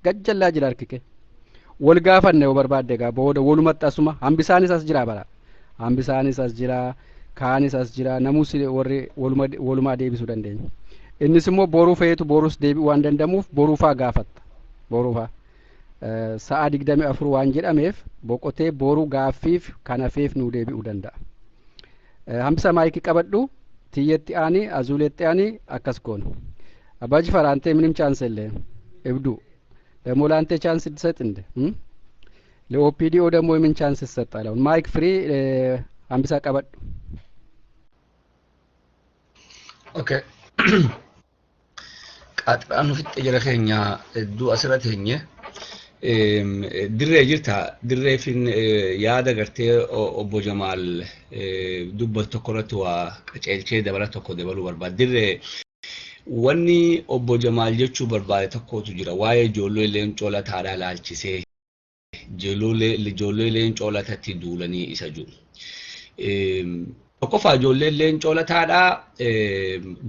B: gajjallaa jira. Harki kee wal gaafanne yoo barbaadde egaa booda walumatti asuma. Hambisaanis as jira bara, hambisaanis as jira, kaanis as jira. Namus warri walumaa deebisuu dandeenya. Innis immoo boruu feetu borus deebi'uu waan danda'amuuf boruufaa gaafatta. Boruufaa sa'a 24 waan jedhameef boqotee boruu gaaffiif kan hafeef nuu deebi'uu danda'a. Hambisa, maayikii qabadhu. Tiyyetti aanii, Azuuletti aanii, akkas goonu. Abbaa Jifaar, አንተ ምንም chance የለህም። እብዱ ደግሞ ለአንተ chance ትሰጥ እንደ ለኦፒዲኦ ደግሞ የምን chance ይሰጣል? አሁን mic free. Hambisa, qabadhu.
C: Okay. Qaaxiraan nu fixxe jara keenya hedduu asirra teenye. Dirree jirta. Dirree fin yaada gartee obbo Jamaal dubbatu tokko irratti waa qaceelchee dabala tokko dabaluu barbaada. Dirree, wanni obbo Jamaal jechuu barbaade tokkotu jira. Waa'ee ijoollee leencoo lataadhaa laalchisee ijoollee leencoo latatti duulanii isa jiru. Tokkoffaa, ijoolleen leencoo lataadhaa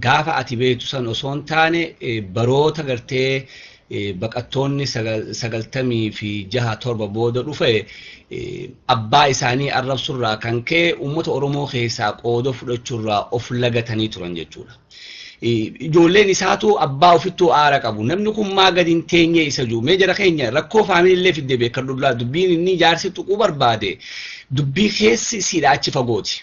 C: gaafa ati beektu san osoo hin taane, baroota gartee baqattoonni 96, 7 booda dhufe abbaa isaanii arrabsurraa kan ka'e uummata Oromoo keessaa qooda fudhachuurraa of lagatanii turan jechuudha. Ijoolleen isaatu abbaa ofittuu aara qabu. Namni kun maa gadi hin teenye isa jiru. Mee jara keenya, rakkoo faamiliillee fidde beekadhu. Dubbiin inni jaarsi tuquu barbaade dubbii keessi siidha achi fagooti.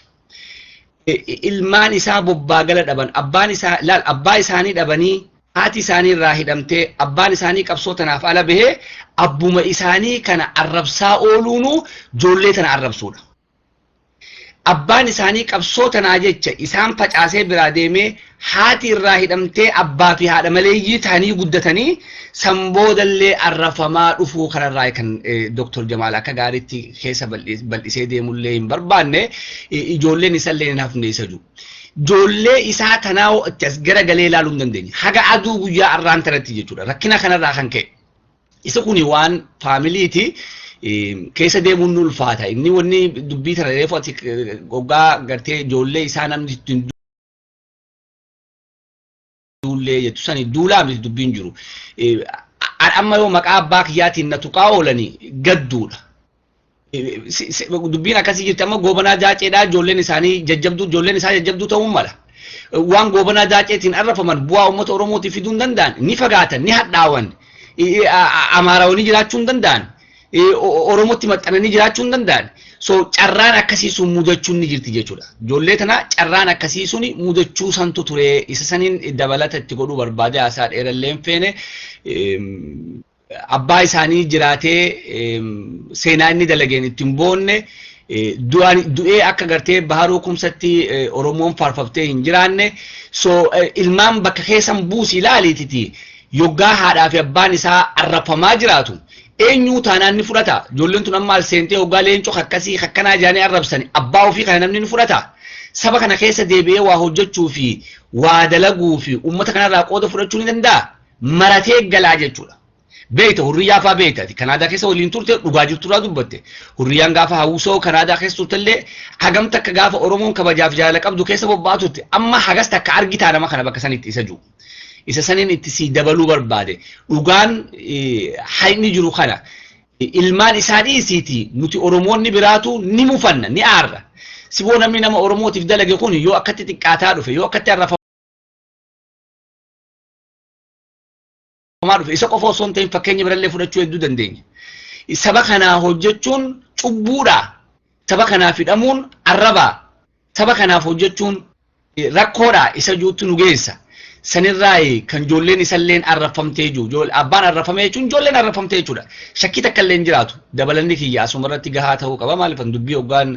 C: Ilmaan isaa bobbaagala dhaban. Abbaan isaa laal, abbaa isaanii dhabanii, haati isaanii irraa hidhamtee, abbaan isaanii qabsoo tanaaf ala bahee, abbuma isaanii kana arrabsaa ooluunu ijoollee tana arrabsuudha. Abbaan isaanii qabsoo tanaa jecha isaan facaasee biraa deemee, haati irraa hidhamtee, abbaa fi haadha maleeyyii ta'anii guddatanii, san boodallee arrafamaa dhufuu kanarraa kan Dr. Jamaal akka gaariitti keessa bal'isee deemullee hin barbaanne, ijoolleen isallee hin hafne isa jiru. Ijoollee isaa tanaa itti as garagalee ilaaluu hin dandeenye. Haga aduu guyyaa arraan tanatti jechuudha. Rakkina kanarraa kan ka'e. Isa kuni waan faamiliiti. Keessa deemuun nu ulfaata. Inni wanni dubbii tana reefu ati goggaa gartee ijoollee isaa namni ittiin duullee jettu sani duulaa miti dubbiin jiru. Amma yoo maqaa abbaa kiyyaatiin na tuqaa oolanii gadduudha. Dubbiin akkasii jirti. Amma Goobanaa Daaceedhaa ijoolleen isaanii jajjabduu, ijoolleen isaa jajjabduu ta'uu mala. Waan Goobanaa Daaceetiin arrafaman bu'aa uummata Oromootiif fiduu hin danda'an, ni fagaatan, ni hadhaawan, Amaarawanii jiraachuu hin danda'an, Oromootti maxxananii jiraachuu hin danda'an. So carraan akkasii sun mudachuun ni jirti jechuudha. Ijoollee tana carraan akkasii sun mudachuu santu ture. Isa saniin dabalata itti godhuu barbaade. Haasaa dheerallee hin feene. Abbaa isaanii jiraatee seenaa inni dalageen ittiin boonne, du'ee akka gartee Baharuu Kumsatti Oromoon faarfaftee hin jiraanne. So ilmaan bakka keessan buusi ilaaliititi, yoggaa haadhaa fi abbaan isaa arrafamaa jiraatu eenyuu taanaan ni fudhata? Ijoolleen tun amma al seentee hoggaa leencoo akkasii akkanaa jaanii arrabsani abbaa ofii kana namni ni fudhata? Saba kana keessa deebi'ee waa hojjechuu fi waa dalaguu fi uummata kanarraa qooda fudhachuu ni danda'a? Maratee galaa jechuudha. Beeyta, Hurriyyaa faa beeyta. Kanaadaa keessa waliin turte, dhugaa jirturraa dubbatte. Hurriyyaan gaafa hawwisoo Kanaadaa keessa turtellee hagam takka gaafa Oromoon kabajaaf jaalala qabdu keessa bobba'aa turte. Amma hagas takka argitaa nama kana bakka sanitti isa jiru. Isa saniin itti sii dabaluu barbaade. Dhugaan hayni jiru kana. Ilmaan isaa dhiisiiti, nuti Oromoonni biraatu ni mufanna, ni aarra. Siboo namni nama Oromootiif dalage kun yoo akkatti xiqqaataa dhufe, yoo akkatti arrafamaa dhufe, isa qofa osoo hin ta'in fakkeenya birallee fudhachuu hedduu dandeenya. Saba kanaa hojjechuun cubbuudha. Saba kanaaf hidhamuun arrabaa. Saba kanaaf hojjechuun rakkoodha isa juutti nu geessa. Sanirraa kan ijoolleen isalleen arrafamtee jiru. Abbaan arrafamee jechuun ijoolleen arrafamtee jechuudha. Shakkii takka illee hin jiraatu. Dabalanni kiyya asuma irratti gahaa ta'uu qaba. Maaliif dubbii hoggaan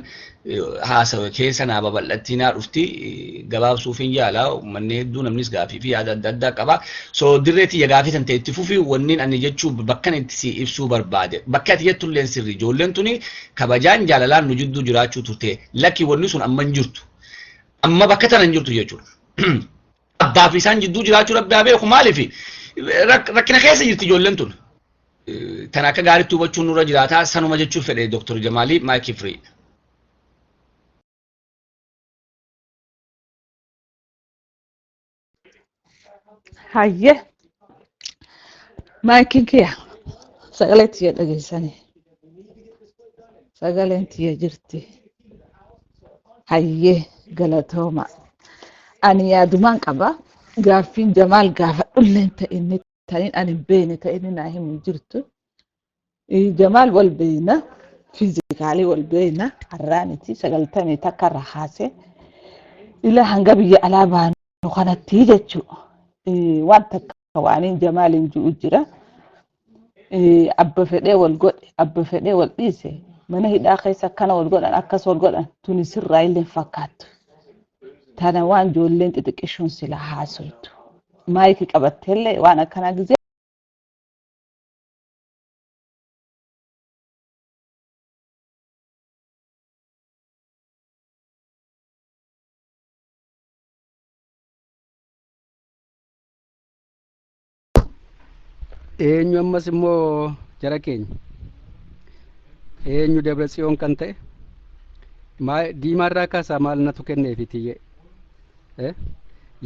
C: haasawe keessa naa babal'attii naa dhufti, gabaabsuuf hin yaala. Uummanni hedduu namnis gaafii fi yaada adda addaa qaba. So dirree tiyya gaafii tan ta'e itti fufi. Wanniin ani jechuu bakkan itti si ibsuu barbaade. Bakka ati jettu illee sirri. Ijoolleen tuni kabajaan jaalalaan nu jidduu jiraachuu turte. Lakki, wanni sun amma hin jirtu. Amma bakka tana hin jirtu jechuudha. Abbaa fi isaan jidduu jiraachuu Rabbi haa beeku. Maaliif rakkina keessa jirti ijoolleen tun. Tan akka gaariitti hubachuun nurra jiraataa, sanuma jechuuf fedhe. Dr. Jamaalii, maayikii free.
D: Hayyee, maayikiin kiyya sagalee tiyya dhageessanii, sagaleen tiyya jirti. Hayyee, galatooma. Ani yaadumaan qaba. Gaaffiin Jamaal gaafadhulleen ta'inni ta'in ani hin beekne ta'inni naa himu jirtu. Jamaal wal beekna, physically wal beekna, har'aaniti 91 irra haasee ila hanga biyya alaa baanu kanatti jechuu. Waan takka waaniin Jamaaliin ji'u jira. Abba fedhee wal godhe, abba fedhee wal dhiise, mana hidhaa keessa akkana wal godhan, akkas wal godhan, tuni sirraa illee fakkaattu. Tana waan ijoolleen xixiqqishuun sila haasoytu. Maayikii qabatteellee waan akkanaa gizee
B: Eenyu ammas immoo jara keenya? Eenyu Dabra Tsiyoon kan ta'e? Diimaarraa kaasaa maal natu kenneefi tiyyee?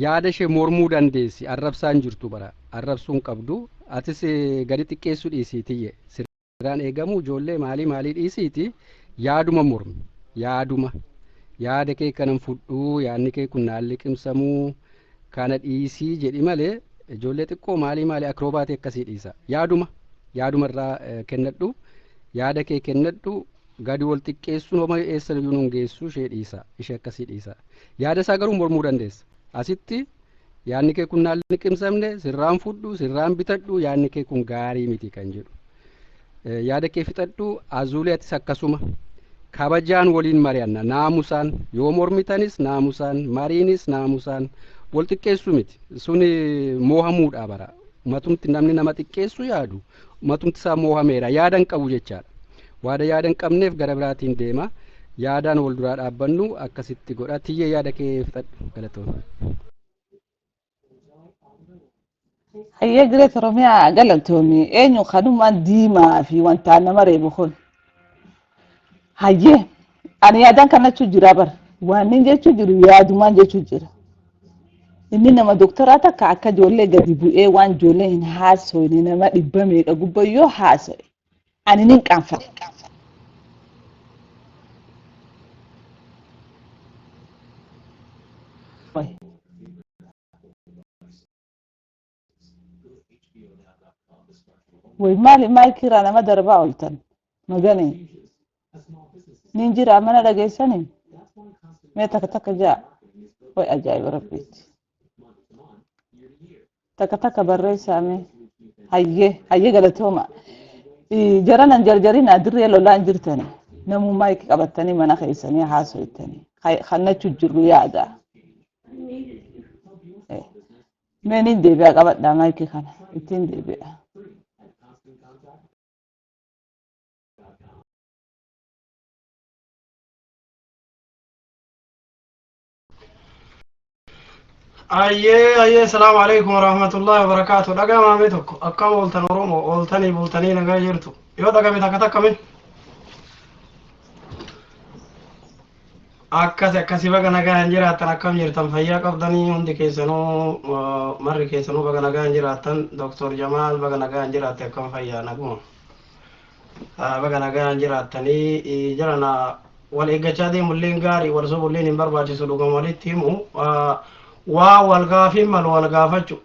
B: Yaada ishee mormuu dandeessi. Arrabsaan jirtu bara. Arrabsuun qabdu. Atis gadi xiqqeessuu dhiisii, tiyyee. Sirraan eegamu ijoollee maalii maalii dhiisiiti yaaduma mormi. Yaaduma. Yaada kee kanan fudhuu, yaadni kee kun naan liqimsamuu, kana dhiisii jedhi malee ijoollee xiqqoo maalii maalii akrobaatii akkasii dhiisa. Yaaduma. Yaaduma irraa kennadhu. Yaada kee kennadhu. Gadi wal xiqqeessuun homa eessa iyyuu nuun geessu, ishee dhiisa. Ishee akkasii dhiisa. Yaada isaa garuu mormuu dandeessa. Asitti yaadni kee kun naan liqimsamne, sirraan fudhu, sirraan bitadhu, yaadni kee kun gaarii miti kan jedhu. Yaada kee fixadhu. Azuulee, atis akkasuma. Kabajaan waliin mari'anna, naamusaan. Yoo mormitanis naamusaan, mariinis naamusaan, wal xiqqeessuu miti. Suni moohamuudha bara. Matumti namni nama xiqqeessu yaadu matumti isaa moohameera, yaada hin qabu jechaadha. Waada yaada hin qabneef gara biraatiin deema. Yaadaan wal duraa dhaabbannu akkasitti godha. Tiyyee, yaada kee fixadhu, galatoon.
D: Hayyee, Gireet Oromiyaa, galatoomi. Eenyu kanumaan diimaa fi wanta nama reebu kun? Hayyee, ani yaadaan kanachuu jira bara. Waan inni jechuu jiru yaadumaan jechuu jira. Inni nama doktoraa takka akka ijoollee gadi bu'ee waan ijoollee hin haasoyne nama dhibba meeqa gubba yoo haasoye ani nin qaanfadha. Way, maali maayikiirraa nama darbaa ooltan? Magani nin jira, mana dhageessanii mee takka takka ja'a. Way, ajaa'iba rabbiiti. Takka takka barreessaa mee. Hayyee, hayyee, galatooma. Jaranan jarjarina, dirree lolaan jirtani. Namuu maayikii qabattanii mana keessanii haasoytanii kannachuu jirru yaada. Mee nin deebi'a, qabadhaa maayikii kana, ittiin deebi'a.
E: Ayyee, ayyee, salaamu alaikum warahmatullahi wabarakaatu. Dhagamaame tokko, akkam ooltan Oromoo? Ooltanii bultanii, nagaa jirtu? Yoo dhagame takka takka mee. Akkas akkasi, baga nagaa hin jiraattan. Akkam jirtan? Fayyaa qabdanii? Hundi keessanuu, marri keessanuu baga nagaa hin jiraattan. Dr. Jamaal, baga nagaa hin jiraatte. Akkam, fayyaa, naguma? Baga nagaa hin jiraattanii. Jarana, wal eeggachaa deemulleen gaarii, wal sobulleen hin barbaachisu, dhugama walitti himu, waa wal gaafin malu wal gaafachu.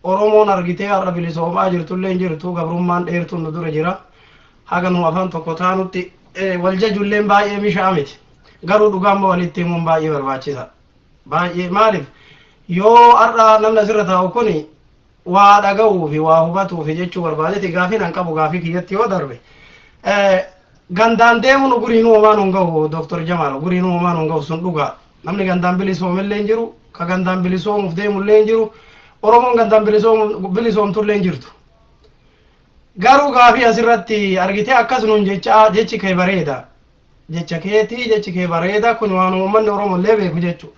E: Oromoon argitee har'a bilisoomaa jirtullee hin jirtu, gabrummaan dheertuun nu dura jira. Haga nu afaan tokko taanutti wal jajulleen baay'ee mishaa miti. Garuu dhugaamma walitti himuun baay'ee barbaachisa. Baay'ee, maaliif? Yoo har'a namni asirra taa'u kun waa dhaga'uu fi waa hubatuu fi jechuu barbaadeeti, gaafiin an qabu gaafii kiyyatti yoo darbe, gandaan deemuun guriin uumaan hin gahu. Doktor Jamaal, guriin uumaan hin gahu, sun dhugaa. Namni gandaan bilisoomillee hin jiru, ka gandaan bilisoomuuf deemullee hin jiru, Oromoon gandaan bilisoomtullee hin jirtu. Garuu gaafii asirratti argitee akkas nuun jecha, jechi kee bareeda, jecha keetii, jechi kee bareeda, kun waan uummanni Oromoo illee beeku jechuudha.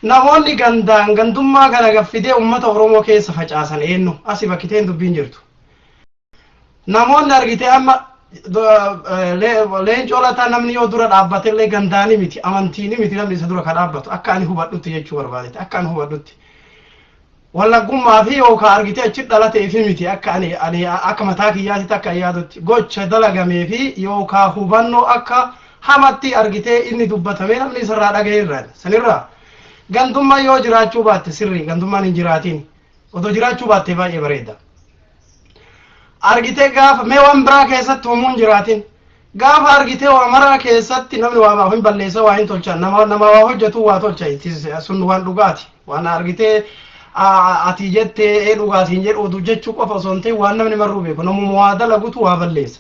E: Namoonni gandaan gandummaa kana gaffidee uummata Oromoo keessa facaasan eenyu? Asi bakkiteen dubbiin jirtu. Namoonni argitee amma Leencoo Lataa, namni yoo dura dhaabbatellee gandaanii miti, amantiini miti, namni isa dura ka dhaabbatu, akka ani hubadhutti jechuu barbaadetti, akka ani hubadhutti. Wallaggummaa fi yookaan argitee achi dhalatee fi miti, akka ani akka mataa kiyyaatitti akka yaadutti, gocha dalagamee fi yookaan hubannoo akka hamatti argitee inni dubbatamee namni isarraa dhaga'e irraa sanirraa. Gandummaa yoo jiraachuu baatte sirrii, gandummaan hin jiraatiin otoo jiraachuu baatte baay'ee bareeda. Argitee gaafa mee waan biraa keessatti homuun jiraatin, gaafa argitee waa maraa keessatti namni waa hin balleessa, waa hin tolcha, nama waa hojjetu waa tolcha, sun waan dhugaati. Waan argitee ati jettee ee dhugaatiin jedhu oduu jechuu qofa osoo hin ta'in, waan namni marruu beeku, namuma waa dalagutu waa balleessa.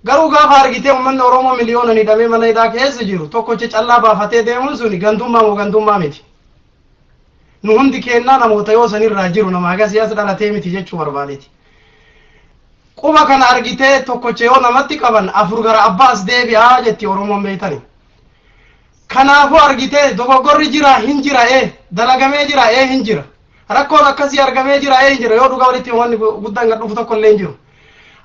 E: Garuu gaafa argitee uummanni Oromoo miliyoona hidhamee mana hidhaa keessa jiru, tokkocha callaa baafatee deemuun suni gandummaa moo gandummaa miti? Nu hundi kennaa namoota yoo sanirraa jiru nama haga as dhalatee miti jechuu barbaadeeti. Quba kana argitee tokkocha yoo namatti qaban, afur gara abbaa as deebi'aa jetti Oromoon, beeytani. Kanaafuu argitee dogoggorri jira hin jira, ee dalagamee jira, ee hin jira. Rakkoon akkasii argamee jira, ee hin jira. Yoo dhugaa walitti wanni guddaan gad dhufu tokko illee hin jiru.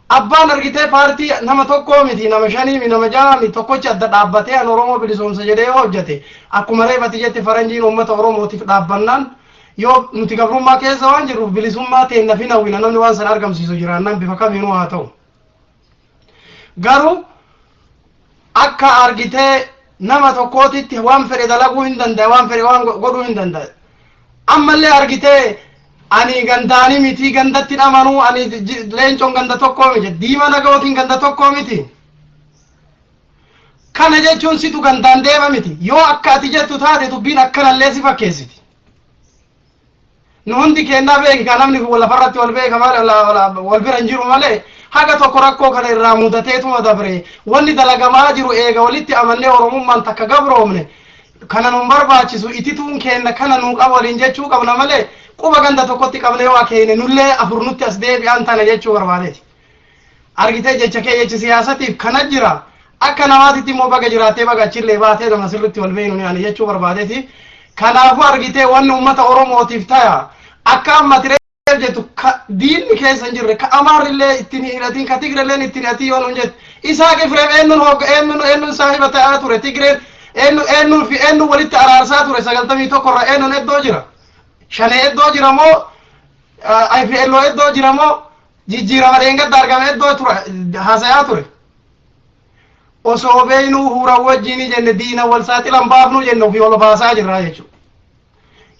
E: Abbaan argitee paartii nama tokkoo miti, nama shanii miti, nama jaha miti, tokkochi adda dhaabbatee an Oromoo bilisoomsa jedhee yoo hojjete, akkuma reefati jette, faranjiin uummata Oromootiif dhaabbannaan, yoo nuti gabrummaa keessa waan jirruuf bilisummaa teenna fi hawwina, namni waan sana argamsiisu jiraannaan bifa kamiinuu haa ta'u. Garuu akka argitee nama tokkootitti waan fedhe dalaguu hin danda'a, waan fedhe waan godhuu hin danda'a. Ammallee argitee ani gandaanii miti, gandatti amanuu, ani Leencoon ganda tokkoo miti, Diima Nagootiin ganda tokkoo miti. Kana jechuun situ gandaan deema miti. Yoo akka ati jettu taate, dubbiin akkanallee si fakkeessiti. Nu hundi kennaa beeki, kan namni lafarratti wal beeka malee wal bira hin jiru malee, haga tokko rakkoo kana irraa mudateetuma dabre. Wanni dalagamaa jiru, eega walitti amannee Oromummaan takka gabroomne, kana nun barbaachisu, itituun kenna kana nuu qaba waliin jechuu qabna malee, quba ganda tokkotti qabne yoo akeene, nullee afur nutti as deebi'an tana jechuu barbaadeeti. Argitee jecha kee jechi siyaasatiif kana jira. Akka namaatitti immoo baga jiraattee, baga achillee baatee, nama sirritti wal beeynu ani jechuu barbaadeeti. Kanaafuu argitee wanni uummata Oromootiif taya, akka amma tireef jettu, ka diinni keessa hin jirre, ka Amaarrillee ittiin hidhatiin, ka Tigreelleen ittiin hidhatiin yoo nun jettu, Isaaq Ifreem eenyuun hogga, eenyuun saahiba ta'aa ture? Tigreen eenyu eenyuun fi eenyuun walitti araarsaa ture? 91 irra eenyuun iddoo jira? Shanee iddoo jira moo IPLO iddoo jira moo jijjiirama dheengadda argame iddoo ture haasayaa ture? Osoo beeynuu huura wajjin jenne, diina wal saaxilan baafnuu jenne, ofii wal baasaa jirraa jechuudha.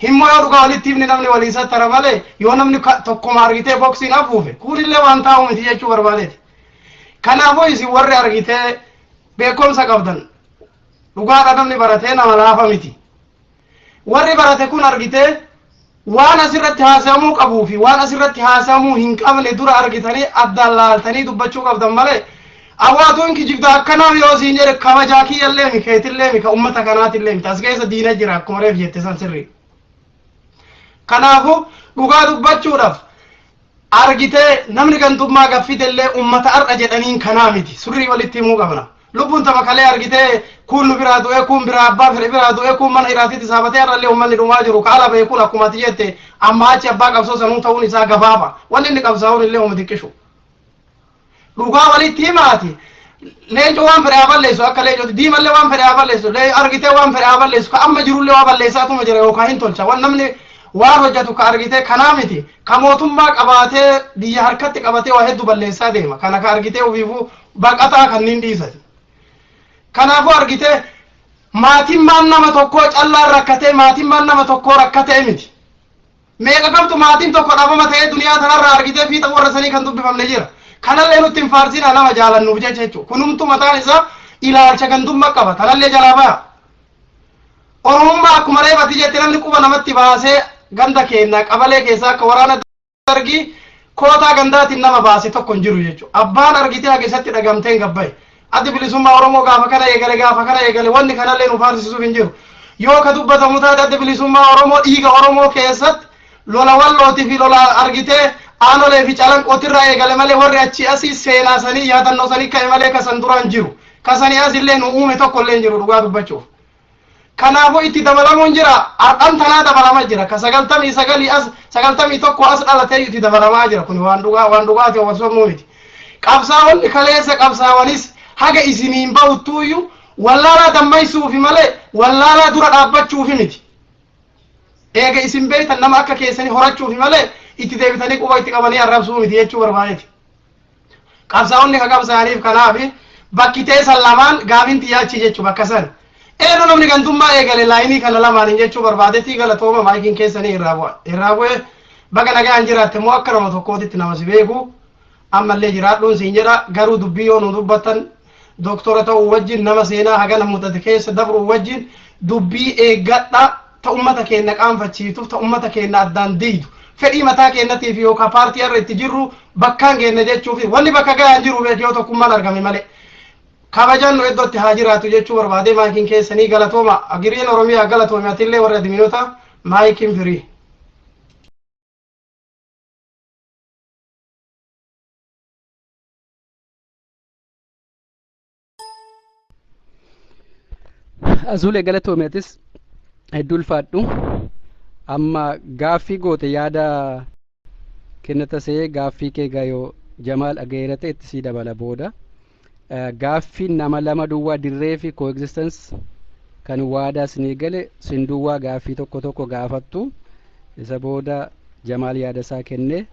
E: Himmoo yoo dhugaa walitti himni, namni walii sattara malee, yoo namni tokkoma argitee boksiin afuufe, kunillee waan taa'u miti jechuu barbaadeeti. Kanaafuu isin warri argitee beekumsa qabdan, dhugaadha, namni baratee nama laafa miti. Warri barate kun argitee waan asirratti haasa'amuu qabuu fi waan asirratti haasa'amuu hin qabne dura argitanii addaan laaltanii dubbachuu qabdan malee, awwaatuun kijibda akkanaa yoo siin jedhe, kabajaa kiyyallee mi, keetillee mi, ka ummata kanaatillee miti. As keessa diina jira, akkuma reef jette san sirrii. Kanaafuu dhugaa dubbachuudhaaf argitee namni gantummaa gaffitellee ummata har'a jedhaniin kanaa miti, sirrii walitti himuu qabna. Lubbuun tama kalee argitee kun nu biraa du'e, kun biraa abbaa fedhe biraa du'e, kun mana hiraatitti saabatee, har'allee uummanni dhumaa jiru ka ala beekuun, akkuma ati jette, amma achi abbaa qabsoo sanuu ta'uun isaa gabaaba. Wanni inni qabsaa'uun illee uma xiqqishu. Dhugaa walitti himaati. Leencoo waan fedhe haa balleessu, akka leencooti diimallee waan fedhe haa balleessu, argitee waan fedhe haa balleessu, ka amma jirullee waa balleessaatuma jira yookaan hin tolcha. Waan namni waan hojjetu ka argitee kanaa miti, ka mootummaa qabaatee biyya harkatti qabatee waa hedduu balleessaa deema, kana ka argitee ofiifuu baqataa kanneen dhiisati. Kanaafuu argitee maatimmaan nama tokkoo callaan rakkatee, maatimmaan nama tokkoo rakkatee miti. Meeqa kamtu maatiin tokko dhabama ta'ee duniyaa tanarraa argitee fiixa warra sanii kan dubbifamne jira. Kanallee nutti hin faarsina, nama jaalannuuf jecha jechuudha. Kunumtu mataan isaa ilaalcha gandummaa qaba. Tanallee jalaa baya. Oromummaa akkuma reefati jette, namni quba namatti baasee ganda keenya qabalee keessaa akka waraana Dargii kootaa gandaatiin nama baase tokko hin jiru jechuudha. Abbaan argitee haga isatti dhagamteen gabbaye. Addi Bilisummaa Oromoo gaafa kana eegale, gaafa kana eegale, wanni kanallee nu faarsisuuf hin jiru. Yoo ka dubbatamu taate, Addi Bilisummaa Oromoo dhiiga Oromoo keessatti lola Wallootii fi lola argitee Aanolee fi Calanqootirraa eegale malee, warri achii asii seenaa sanii yaadannoo sanii ka'e malee kasan duraan jiru. Kasanii asillee nu uume tokko illee hin jiru dhugaa dubbachuuf. Kanaafuu itti dabalamuun jira. Har'an tanaa dabalama jira. Ka 99 as, 91 as dhalatee itti dabalamaa jira. Kun waan dhugaa, waan dhugaati, obsobnuu miti. Qabsaa'onni kaleessa qabsaawanis haga isiniin ba'uttuuyyuu wallaalaa dammaysuufi malee wallaalaa dura dhaabbachuufi miti. Eega isin beektan nama akka keessanii horachuufi malee itti deebitanii quba itti qabanii arrabsuu miti jechuu barbaadeeti. Qabsaa'onni ka qabsaa'aniif kanaafi bakki teessan lamaan gaafiin xiyyaachii jechuu bakka san. Eenyu namni gantummaa eegale laayinii kana lamaaniin jechuu barbaadetti. Galatooma, maayikiin keessanii irraa bu'a. Irraa bu'ee baga nagaan jiraatte immoo akka nama tokkootitti nama si beeku ammallee jiraadhuun siin jedha. Garuu dubbii yoo nu dubbattan, doktora ta'uu wajjin, nama seenaa hagana mudate keessa dabruu wajjin, dubbii eeggadha ta ummata keenya qaanfachiiftuuf, ta ummata keenya addaan diidu, fedhii mataa keenyatiif yookaan paartii irra itti jirru bakkaan keenya jechuuf wanni bakka gahaan jiru beek yoo tokkummaan argame malee. Kabajaan nu iddootti haa jiraatu jechuu barbaade. Maayikiin keessanii, galatooma. Agiriin Oromiyaa galatoome. Atillee warra adminoota, maayikiin firii.
B: Azuulee, galatoomi, atis hedduu ulfaadhu. Amma gaaffii goote, yaada kennatasee gaaffii kee gayoo Jamaal dhagayeera ta'e itti sii dabala booda. Gaaffii nama lama duwwaa, Dirree fi Coexistence, kan waadaa isinii gale sin duwwaa gaaffii tokko tokko gaafattu, isa booda Jamaal yaada isaa kenne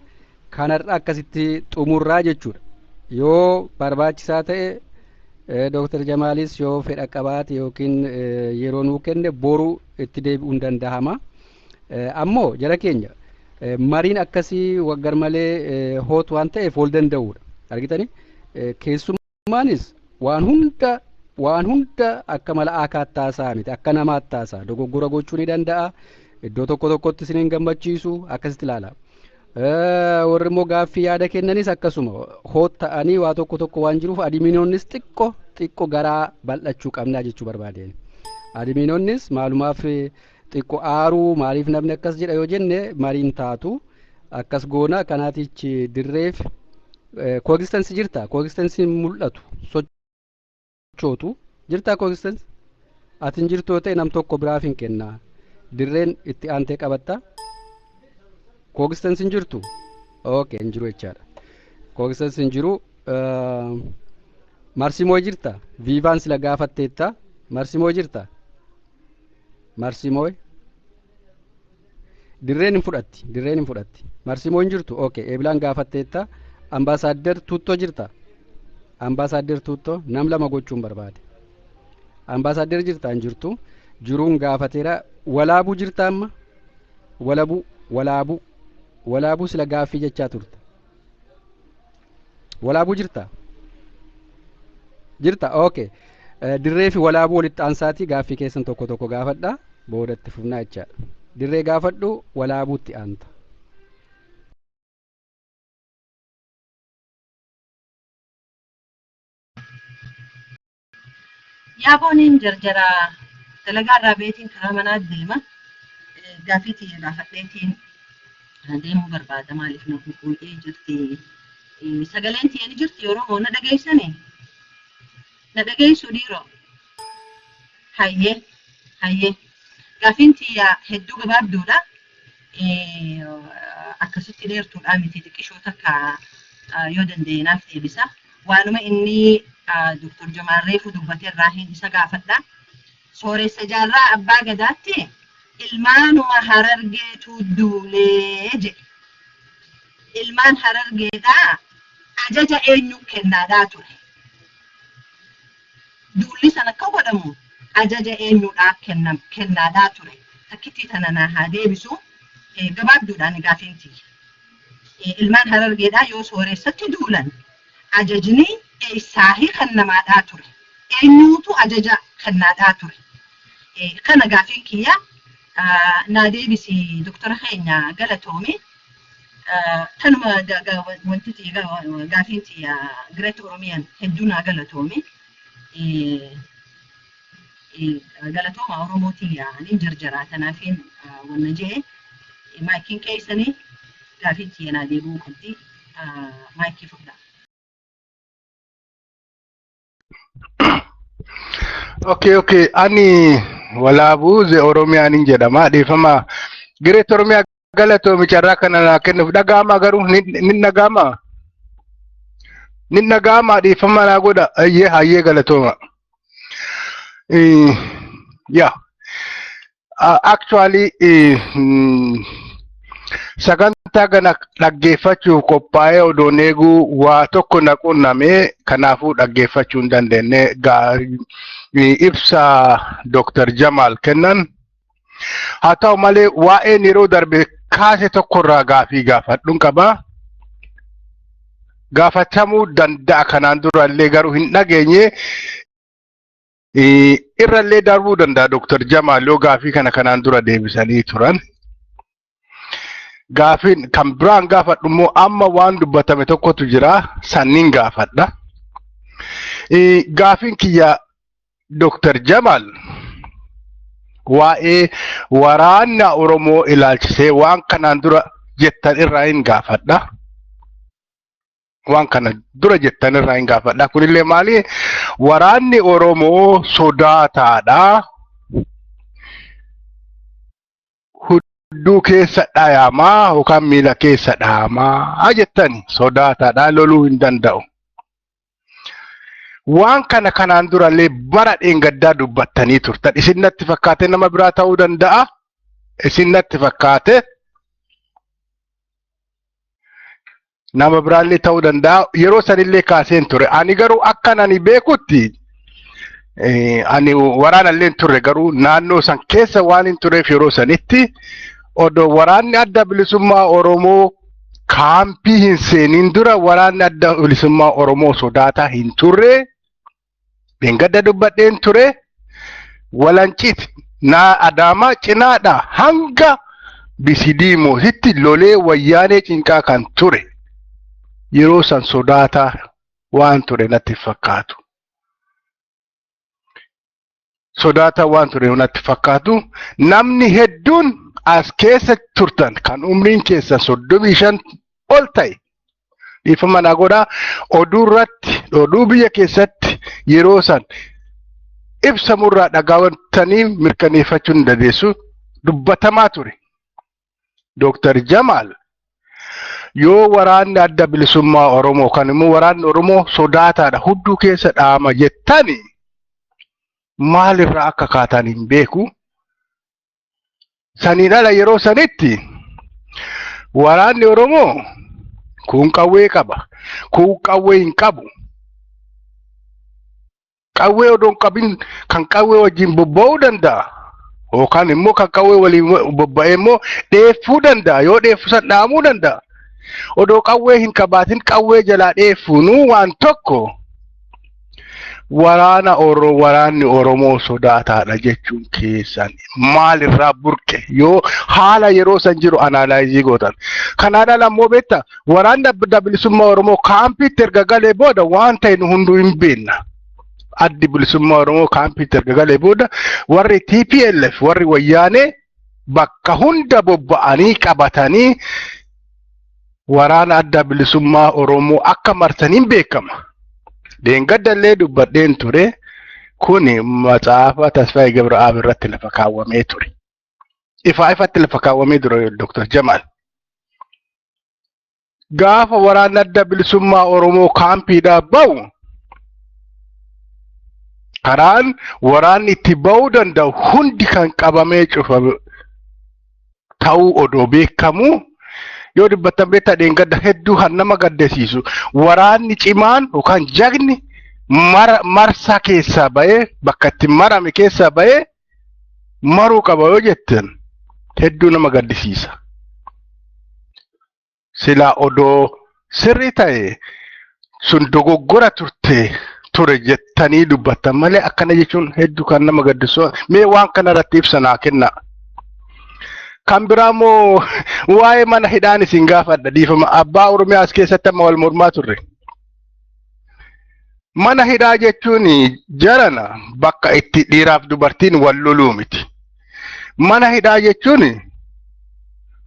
B: kanarra akkasitti xumurraa jechuudha. Yoo barbaachisaa ta'e, Dooktar Jamaalis yoo fedha qabaate yookiin yeroo nuu kenne, boru itti deebi'uun dandahama. Ammoo jara keenya, mariin akkasii waggar malee hoot waan ta'eef wal danda'uudha. Argitanii, keessummaanis waan hunda akka mala akaatti taasaa miti, akka namaatti taasaa dogoggora gochuu ni danda'a. Iddoo tokko tokkotti isiniin gammachiisu akkasitti ilaala. Warri immoo gaaffii yaada kennanis akkasuma hoot ta'anii waa tokko tokko waan jiruuf, adminoonnis xiqqo xiqqo garaa bal'achuu qabnaa jechuu barbaadeen. Adminoonnis maalumaaf xiqqo aaruu, maaliif namni akkas jedha yoo jenne mariin taatu akkas goona. Kanaatichi Dirreef Coexistence jirta, Coexistence mul'atu sochootu jirta. Coexistence, ati hin jirtu yoo ta'e nam tokko biraaf hin kenna, Dirreen itti aantee qabatta. Coexistence hin jirtu? Okay, hin jiru jechaadha. Coexistence hin jiru. Marsimoo jirta? Viivaan sila gaafatteetta. Marsimoo jirta? Marsimoo Dirreen hin fudhatti, Dirreen hin fudhatti. Marsimoo hin jirtu? Okay, Eebilaan gaafatteetta. Ambaasaadder Tuuttoo jirta? Ambaasaadder Tuuttoo, nam lama gochuun barbaade. Ambaasaadder jirta? Hin jirtu. Jiruun gaafateera. Walaabuu jirta? Amma Walabuu, Walaabuu, Walaabuu sila gaaffii jechaa turte. Walaabuu jirta? Jirta? Okay, Dirree fi Walaabuu walitti aansaatii gaaffii keessan tokko tokko gaafadha, boodatti fufnaa jechaadha. Dirree gaafadhu, Walaabuutti aanta.
F: Yaabooniin jarjara dalagaa irraa beetiin karaa manaa deema. Gaaffii tiyya gaafadheetiin deemuu barbaada. Maaliif na quuqee jirti? Sagaleen tiyya ni jirti Oromoo, na dhageessanii? Na dhageessuu dhiiroo? Hayyee, hayyee. Gaaffiin tiyya hedduu gabaabduudha. Akkasitti dheertuudha miti, xiqqishoo takka yoo danda'e naaf deebisa. Waanuma inni Dr. Jamaal reefu dubbate irraa hin isa gaafadha. Sooressa Jaarraa Abbaa Gadaatti ilmaanuma Harargeetu duulee jedhe. Ilmaan Harargeedhaa ajaja eenyu kennaadhaa ture? Duulli sana akka godhamu ajaja eenyuudhaa kennaadhaa ture? Takkittii tana naa haa deebisu. Gabaabduudhaan gaafiin tiyya. Ilmaan Harargeedhaa yoo sooressatti duulan ajajni eessaahii kennamaadhaa ture? Eenyuutu ajaja kennaadhaa ture? Kana gaafiin kiyya naa deebisi doktora keenya, galatoomi. Tanuma wanti gaafiin tiyya. Great Oromiyaan hedduu naa galatoomi. Galatooma Oromoo tiyya, nin jarjaraa tanaafiin wanna jee maayikiin keessanii gaafiin tiyya naa deebi'uu qabdi. Maayikii fudha.
G: Okay. Ani Walaabuu ze Oromiyaan hin jedhama. Dhiifama. Great Oromiyaa, galatoomi carraa kana naa kennuuf. Dhaga'ama garuu ni dhaga'ama. Ni dhaga'ama, dhiifama naa godha. Hayyee, hayyee, galatooma. Yeah. Actually, sagantaa kana dhaggeeffachuuf qophaa'ee odoon eeguu waa tokko na qunnamee, kanaafuu dhaggeeffachuu hin dandeenye ibsa Dr. Jamal kennan. Haa ta'u malee, waa'een yeroo darbe kaase tokkorraa gaafii gaafadhuun qaba. Gaafatamuu danda'a kanaan durallee, garuu hin dhageenye. Irrallee darbuu danda'a Dr. Jamal yoo gaafii kana kanaan dura deebisanii turan. Gaafiin kan biraan gaafadhu immoo amma waan dubbatame tokkotu jira, sanniin gaafadha. Gaafiin kiyya Dr. Jamal waa'ee waraana Oromoo ilaalchisee waan kanaan dura jettan irraa hin gaafadha. Waan kana dura jettan irraa hin gaafadha. Kunillee maali? Waraanni Oromoo sodaataadha. Hudduu keessa dhayamaa yookaan miila keessa dhahamaa jettani, sodaataadha, loluu hin danda'u. Waan kana kanaan durallee bara dheengaddaa dubbattanii turtan. Isin natti fakkaate, nama biraa ta'uu danda'a. Isin natti fakkaate, nama biraallee ta'uu danda'a. Yeroo sanillee kaaseen ture. Ani garuu akkan ani beekutti, ani waraanallee hin turre, garuu naannoo san keessa waan hin tureef, yeroo sanitti odoo waraanni Adda Bilisummaa Oromoo kaampii hin seeniin dura waraanni Adda Bilisummaa Oromoo sodaataa hin turre. Dheengadda dubbadheen ture. Walancit naa Adaamaa cinaadha hanga Bisidiimoositti lolee Wayyaanee cinqaa kan ture. Yeroo san sodaataa waan ture natti fakkaatu. Sodaataa waan ture natti fakkaatu. Namni hedduun as keessa turtan kan umriin keessan 35 ol ta'e, dhiifama naa godhaa, oduu irratti, oduu biyya keessatti yeroo san ibsamurraa dhagaawwatanii mirkaneeffachuu ni dandeessu, dubbatamaa ture. Dooktar Jamaal, yoo waraanni Adda Bilisummaa Oromoo kan immoo waraanni Oromoo sodaataadha, hudduu keessa dhaama jettani, maalirraa akka kaatan hin beeku. Saniin ala yeroo sanitti waraanni Oromoo kun qawwee qaba, kun qawwee hin qabu. Qawwee odoo hin qabin kan qawwee wajjin bobba'uu danda'a. Yookaan immoo kan qawwee waliin bobba'ee immoo dheeffuu danda'a. Yoo dheeffu san dhaamuu danda'a. Odoo qawwee hin qabaatin qawwee jalaa dheeffuunuu waan tokko, waraana Oro waraanni Oromoo sodaataadha jechuun keessan maalirraa burqe yoo haala yeroo san jiru analyze gootan? Kanaan ala immoo beekta, waraanni Adda Bilisummaa Oromoo kaampiitti erga galee booda waan ta'e nu hunduu hin beekna. Addi Bilisummaa Oromoo kaampiitti erga galee booda warri TPLF, warri Wayyaanee bakka hunda bobba'anii qabatanii waraana Adda Bilisummaa Oromoo akka marsaniin beekama. Deengadda illee dubbadheen ture, kuni matsaafa Tasfaayee Gabra'aab irratti lafa kaawwamee ture. Ifaa ifatti lafa kaawwamee ture, Dr. Jamaal. Gaafa waraanni Adda Bilisummaa Oromoo kaampiidhaa ba'u, karaan waraanni itti ba'uu danda'u hundi kan qabamee cufame ta'uu odoo beekamu yoo dubbattan, beektaa, dheengadda hedduu kan nama gaddisiisu, waraanni cimaan yookaan jagni marsaa keessaa ba'ee, bakka itti marame keessaa ba'ee maruu qaba yoo jettan, hedduu nama gaddisiisa. Silaa odoo sirrii ta'e sun dogoggora turte. ture jettanii dubbattan malee akkana jechuun hedduu kan nama gaddisu. Mee waan kana irratti ibsa naa kenna. Kan biraa immoo waa'ee mana hidhaan isin gaafadha, dhiifama. Abbaa Oromiyaa as keessatti amma wal mormaa turre. Mana hidhaa jechuun jarana bakka itti dhiiraaf dubartiin wal loluu miti. Mana hidhaa jechuun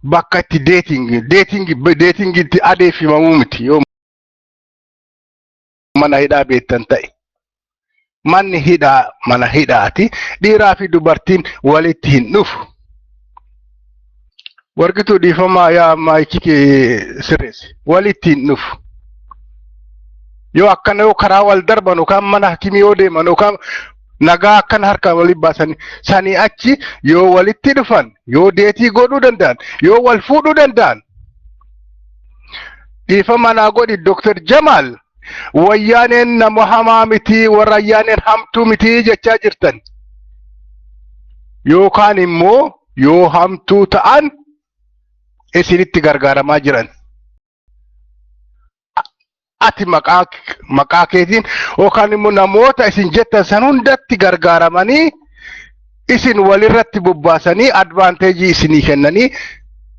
G: bakka itti dating itti adeemsifamuu miti yoo mana hidhaa beektan ta'e. Manni hidhaa mana hidhaati. Dhiiraa fi dubartiin walitti hin dhufu. Warqituu, dhiifamaa, yaa maayikii kee sirreessi. Walitti hin dhufu. Yoo akkana yoo karaa wal darban yookaan mana hakimii yoo deeman yookaan nagaa akkana harkaan walitti baasan, sanii achi yoo walitti dhufan, yoo date godhuu danda'an, yoo wal fuudhuu danda'an. Dhiifama naa godhi, Dr. Jamaal, wayyaaneen nama hamaa miti, warra ayyaaneen hamtuu miti jechaa jirtan. Yookaan immoo yoo hamtuu ta'an isinitti gargaaramaa jiran. Ati maqaa keetiin yookaan immoo namoota isin jettan san hundatti gargaaramanii isin walirratti bobbaasanii advantage isinii kennanii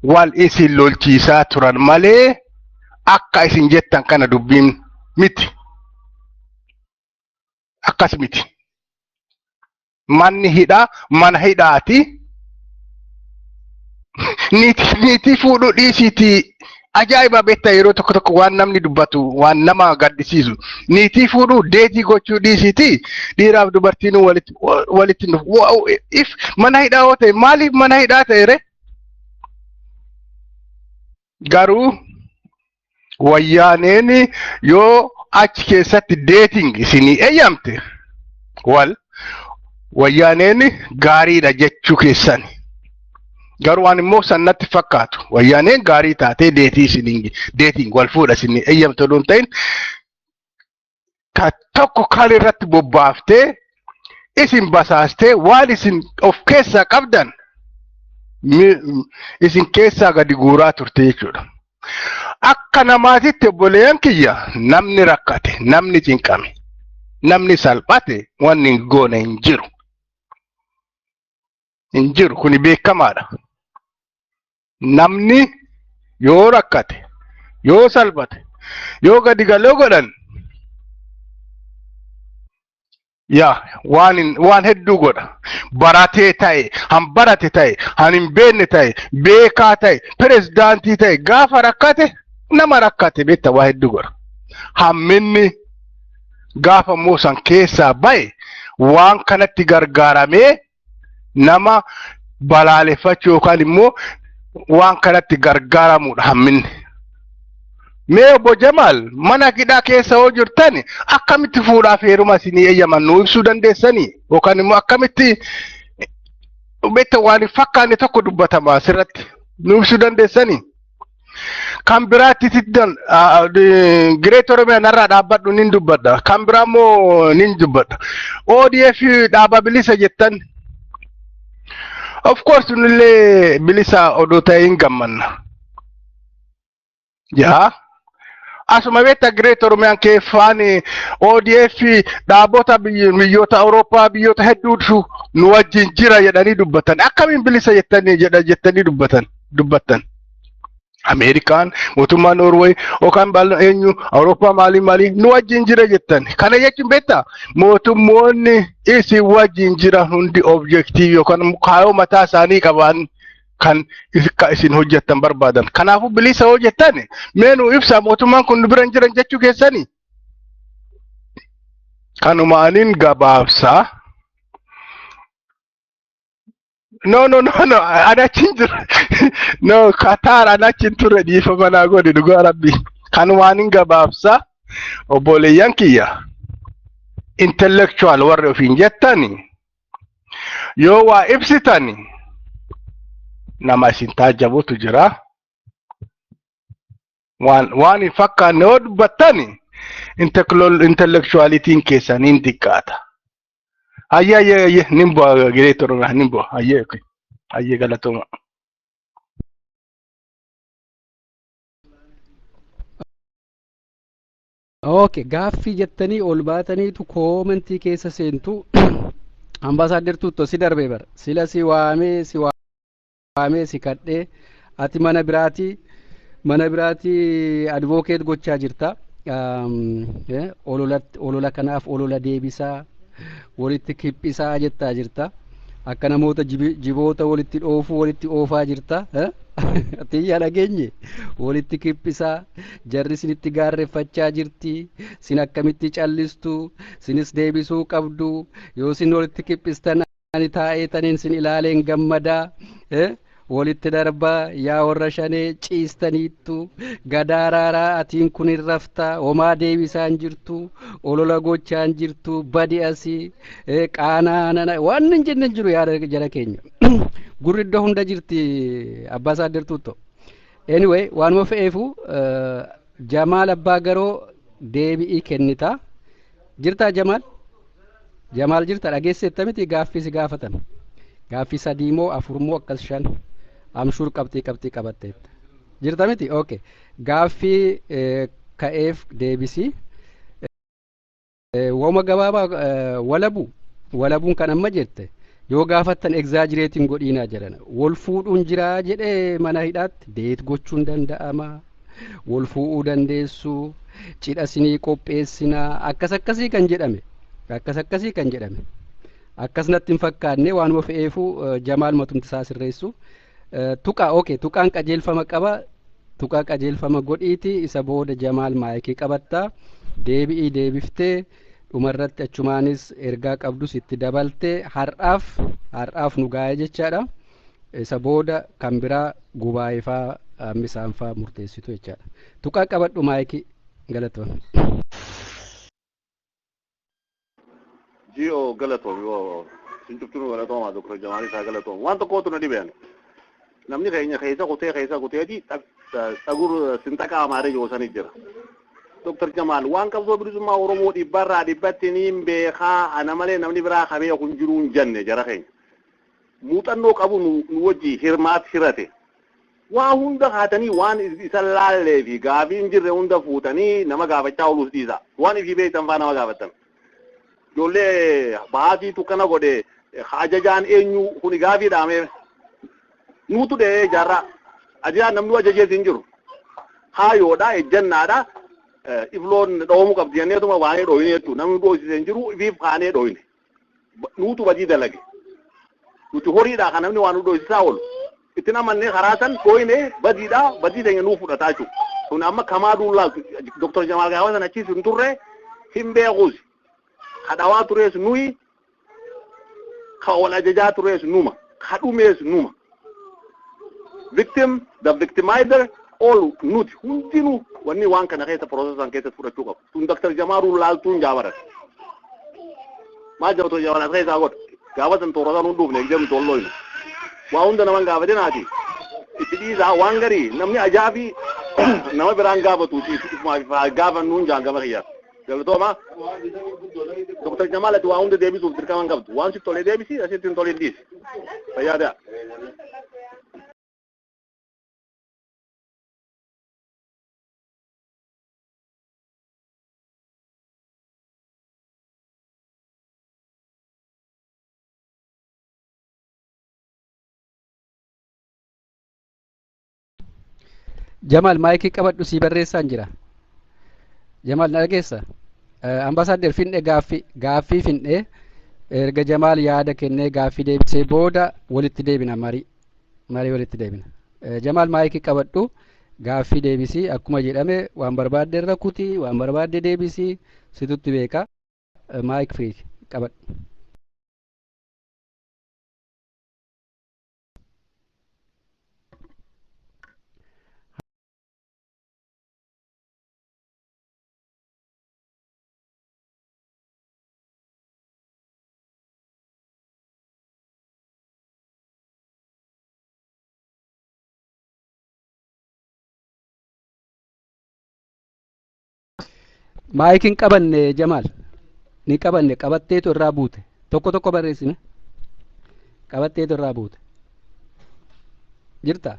G: wal isin lolchiisaa turan malee akka isin jettan kana dubbiin miti. Akkas miti. Manni hidhaa mana hidhaati. Niitii fuudhuu dhiisiitii, ajaa'iba beektaa, yeroo tokko tokko waan namni dubbatu waan nama gaddisiisu. Niitii fuudhuu, date gochuu dhiisiitii, dhiiraaf dubartiin walitti dhufu. If mana hidhaa yoo ta'e, maaliif mana hidhaa ta'e re? Garuu wayyaaneen yoo achi keessatti dating isinii eeyyamte, wal wayyaaneen gaariidha jechuu keessan. Garuu waan immoo sannatti fakkaatu, wayyaaneen gaarii taatee date isiniin dating wal fuudha isinii eeyyamte odoo hin ta'in, ka tokko kan irratti bobbaaftee isin basaastee waan isin of keessaa qabdan isin keessaa gadi guuraa turte jechuudha. Akka namaatitti, obboleeyyan kiyya, namni rakkate, namni cinqame, namni salphate wanni hin goone hin jiru. Hin jiru, kuni beekamaadha. Namni yoo rakkate, yoo salphate, yoo gadi galoo godhan, yaa waan hedduu godha. Baratee ta'e, han barate ta'e, han hin beekne ta'e, beekaa ta'e, pirezidaantii ta'e, gaafa rakkate, nama rakkate beekta, waa hedduu godha. Hamminni gaafa immoo san keessaa ba'e waan kanatti gargaaramee nama balaaleffachuu yookaan immoo waan kanatti gargaaramuudha hamminni. Mee obbo Jamaal, mana hidhaa keessa yoo jirtan akkamitti fuudhaaf heeruma isinii eeyyaman nuu ibsuu dandeessanii? Yookaan immoo akkamitti beekta, waan hin fakkaanne tokko dubbatama asirratti nuu ibsuu dandeessanii? Kan biraatti tiddan Gireet Oromiyaa narraa dhaabbadhu, nin dubbadha. Kan biraa immoo nin dubbadha. ODF dhaaba bilisa jettan. Of course, nullee bilisa odoo ta'e hin gammanna. Yaa. Asuma beekta, Gireet Oromiyaan keessaan ODF dhaabota biyyoota Awurooppaa, biyyoota hedduutu nu wajjin jira jedhanii dubbatan. Akkamiin bilisa jettanii jedha jettanii dubbattan? Ameerikaan, mootummaa Noorweey yookaan eenyu Awurooppaa maalii maalii nu wajjin jira jettan. Kana jechuun beektaa, mootummoonni isin wajjin jiran hundi objective yookaan kaayyoo mataa isaanii qaban kan akka isin hojjettan barbaadan. Kanaafuu bilisa hoo jettan, mee nu ibsa, mootummaan kun nu bira hin jiran jechuu keessanii. Kanuma anin gabaabsaa. No, no, no, no, ani achi hin jiru. No, Qatar ani achi hin turre, dhiifama naa godhi, dhugaa rabbi. Kanuma anin gabaabsaa, obboleeyyan kiyya. Intellectual warri ofiin jettani yoo waa ibsitani nama isin taajjabutu jira. Waan hin fakkaanne yoo dubbattani intellectualitiin keessan hin xiqqaata. Hayyee, hayyee, hayyee, nin bu'a, Gireet Oromiyaa nin bu'a. Hayyee, okay. Hayyee, galatooma.
B: Okay, gaaffii jettanii ol baataniitu commentii keessa seentu. Ambaasaadder Tuutto, si darbee bara sila si waamee, si waamee, si kadhee, ati mana biraatii advocate gochaa jirta. Olola kanaaf olola deebisaa, walitti kiphisaa jettaa jirta. Akka namoota jiboota walitti dhoofuu walitti oofaa jirta. Xiyya dhageenye walitti kiphisaa, jarri sinitti gaarreeffachaa jirti. Sin akkamitti callistu? Sinis deebisuu qabdu. Yoo sin walitti kiphistan ani taa'ee taniin sin ilaaleen gammadaa. Walitti darbaa, yaa warra shanee ciistaniittu gadaaraaraa, atiin kun hin raftaa, homaa deebisaan jirtu, olola gochaan jirtu, badi asii qaanaa nana waan hin jenne jiru. Yaada jara keenya gurri iddoo hunda jirti. Abbaasaadder Tuutto, anyway, waanuma fe'eefu Jamaal Abbaa Garoo deebi'ii kennita. Jirtaa Jamaal? Jamaal, jirta? Dhageesseetta miti? Gaaffii si gaafatan, gaaffii sadii moo afur moo akkas shan amshuur qabxii qabatteetta. Jirta miti? Okay, gaaffii ka'eef deebisii. Woma gabaabaa walabu walabuun kan amma jette yoo gaafattan exaggerating godhiinaa jedhan. Wal fuudhuun jiraa jedhee, mana hidhaatti date gochuun danda'ama, wal fuudhuu dandeessu, cidha sinii qopheessinaa, akkas akkasii kan jedhame, akkas akkasii kan jedhame akkas natti hin fakkaanne. Waanuma fe'eefu Jamaal matumti isaa sirreessu. Tuqaa, okay, tuqaan qajeelfama qaba. Tuqaa qajeelfama godhiiti, isa booda Jamaal maayikii qabattaa, deebi'ii deebiftee, dhumarratti achumaanis ergaa qabdus itti dabaltee har'aaf nu gaa'e jechaadha. Isa booda kan biraa gubaa'eefaa misaanfaa murteessitu jechaadha. Tuqaa, qabadhu maayikii, galatoon.
H: Ji'oo, galatoom. Yoo sin cuftuu galatooma. Doktor Jamaal isaa galatoom. Waan tokkootu na dhibeen, namni keenya keessa kutee keessa kuteeti tsagur sinxaqa amaaree joosanii jira. Doktor Jamaal waan qabsoo bilisummaa Oromoo dhibbarraa dhibbatti niin beekaa, ana malee namni biraa kamee kun jiruu hin jenne jara keenya. Muuxannoo qabu nu wajji hirmaat hirate. Waa hunda kaatanii waan isa laallee fi gaafii hin jirre hunda fuutanii nama gaafachaa ooluus dhiisa. Waan ifii beektan faa nama gaafattan. Ijoollee baasiitu kana godhe, ajajaan eenyu kuni gaafii dhaamee nuutu dhee jaarraa. Ajajaan namni ajajees hin jiru. Haayoodha, ejjannaadha. Ifloon dhoomuu qabdi jenneetuma waanee dhooyine jechuudha. Namni dhoosise hin jiru, ifiif kaanee dhooyine. Nuutu badii dalage. Nuti horiidha kan namni waan nu dhoosisaa oolu. Itti namannee karaa san dhooyine, badiidha, badii teenya nuu fudhataa jechuudha. Kun amma kamaa duullaa Dr. Jamaal gaafa sana achiis hin turre, hin beekuus. Kadhawaa turees nuyi, ka wal ajajaa turees numa, ka dhumees numa. Victim, the victimizer, all nuti hundinuu wanni waan kana keessa processan keessatti fudhachuu qabu. Sun Dr. Jamaaluu laaltuun jaabaran. Maal Dr. Jamaal as keessaa godha? Gaafa san toorata nuun dhufne jedhamtu tolloynu. Waa hunda naman gaafatinaati. Itti dhiisaa, waan garii namni ajaafi nama biraan gaafatu gaafannuun jaan gama kiyyaa. Galatooma. Dr. Jamaal, ati waa hunda deebisuuf dirqama hin qabdu. Waan si tolee deebisi, asitti hin tolin dhiisi. Fayyaa ta'a.
B: Jamaal, maayikii qabadhu, sii barreessaan jira. Jamaal, na dhageessa? Ambaasaadder Finne, gaaffii Finne erga Jamaal yaada kennee gaaffii deebisee booda walitti deebina, marii walitti deebina. Jamaal, maayikii qabadhu, gaaffii deebisii. Akkuma jedhame waan barbaadde irra kutii, waan barbaadde deebisii, situtti beeka. Mic free, qabadhu. Maayikiin qabanne Jamaal, ni qabanne, qabatteetu irraa buute. Tokko tokko barreessine, qabatteetu irraa buute. Jirta?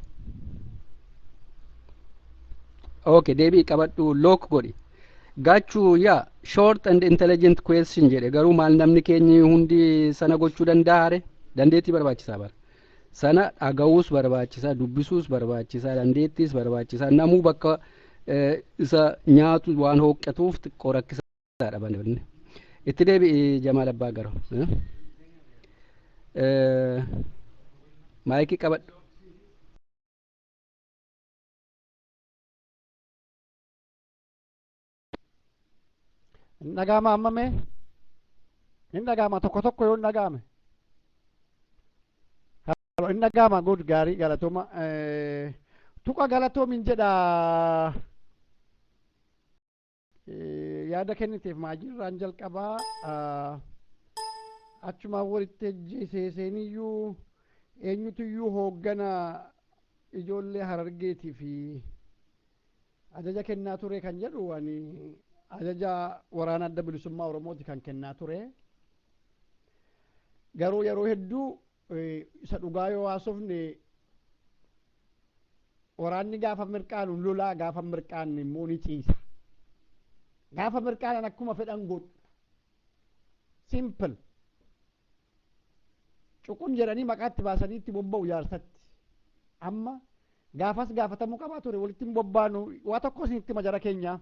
B: Okay, deebii qabadhu, lock godhi. Gaachuu, yaa, short and intelligent question jedhe. Garuu maal, namni keenyi hundi sana gochuu danda'a? Dandeettii barbaachisaa bara. Sana dhaga'uus barbaachisaa, dubbisuus barbaachisaa, dandeettiis barbaachisaa. Namuu bakka isa nyaatu waan hooqqatuuf xiqqoo rakkisaadha banne. Itti deebi'i, Jamaal Abbaa Garoo. Maayikii qabadhu.
A: Hin dhaga'ama ammame? Hin dhaga'ama tokko tokko yoo hin dhaga'ame? Hin dhaga'ama. Good, gaarii, galatooma. Tuqa galatoomin jedha. Yaada kenniteef maajirraan jalqabaa achuma walitti ejjiseeseeniyyuu eenyutuyyuu hooggana ijoollee Harargeetii fi ajaja kennaa ture kan jedhu, ani ajaja waraana Adda Bilisummaa Oromooti kan kennaa ture. Garuu yeroo hedduu isa dhugaa yoo haasofne, waraanni gaafa mirqaanu lolaa, gaafa mirqaanne immoo ni ciisa. Gaafa mirqaanan akkuma fedhan godhu. Simple. Cuqun jedhanii maqaatti baasanii itti bobba'u jaarsatti. Amma gaafas gaafatamuu qabaa ture, walitti hin bobbaanu. Waa tokko isinitti majara keenya.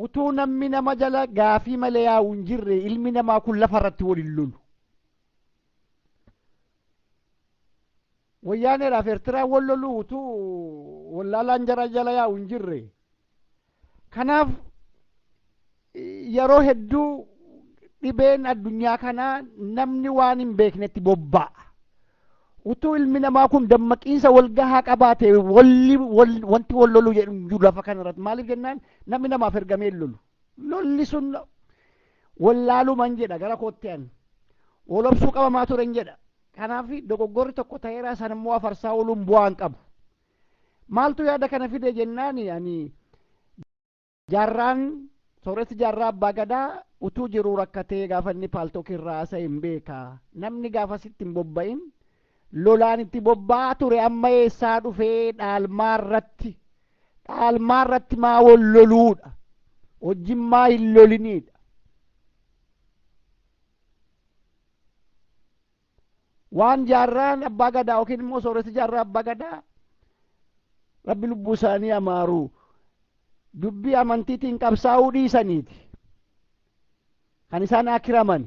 A: Utuu namni nama jala gaafii malee yaa'u hin jirre, ilmi namaa kun lafa irratti wal hin lolu. Wayyaaneedhaaf Eertiraan wal lolu utuu wallaalaan jara jala yaa'u hin jirre. Kanaaf yeroo hedduu dhibeen addunyaa kanaa namni waan hin beeknetti bobba'a. Utuu ilmi namaa kun dammaqiinsa wal gahaa qabaate, walli wanti wal lolu jedhu hin jiru lafa kanarratti. Maaliif jennaan, namni namaaf ergamee hin lolu. Lolli sun wallaaluman jedha gara kootti ani. Walobsuu qabamaa ture hin jedha. Kanaaf dogoggorri tokko ta'eera, san immoo afarsaa ooluun bu'aa hin qabu. Maaltu yaada kana fide jennaan, ani jaarraan sooressi Jaarraa Abbaa Gadaa utuu jiruu rakkatee gaafa inni Paltalk irraa haasa'e hin beeka. Namni gaafa sitti hin bobba'in lolaan itti bobba'aa ture, amma eessaa dhufee dhaalmaa irratti, dhaalmaa irratti maa wal loluudha? Wajjin maa hin loliniidha? Waan Jaarraan Abbaa Gadaa yookiin immoo sooressi Jaarraa Abbaa Gadaa, Rabbi lubbuu isaanii amaaru, dubbii amantiitiin qabsaa'uu dhiisaniiti. Kan isaan akiraman.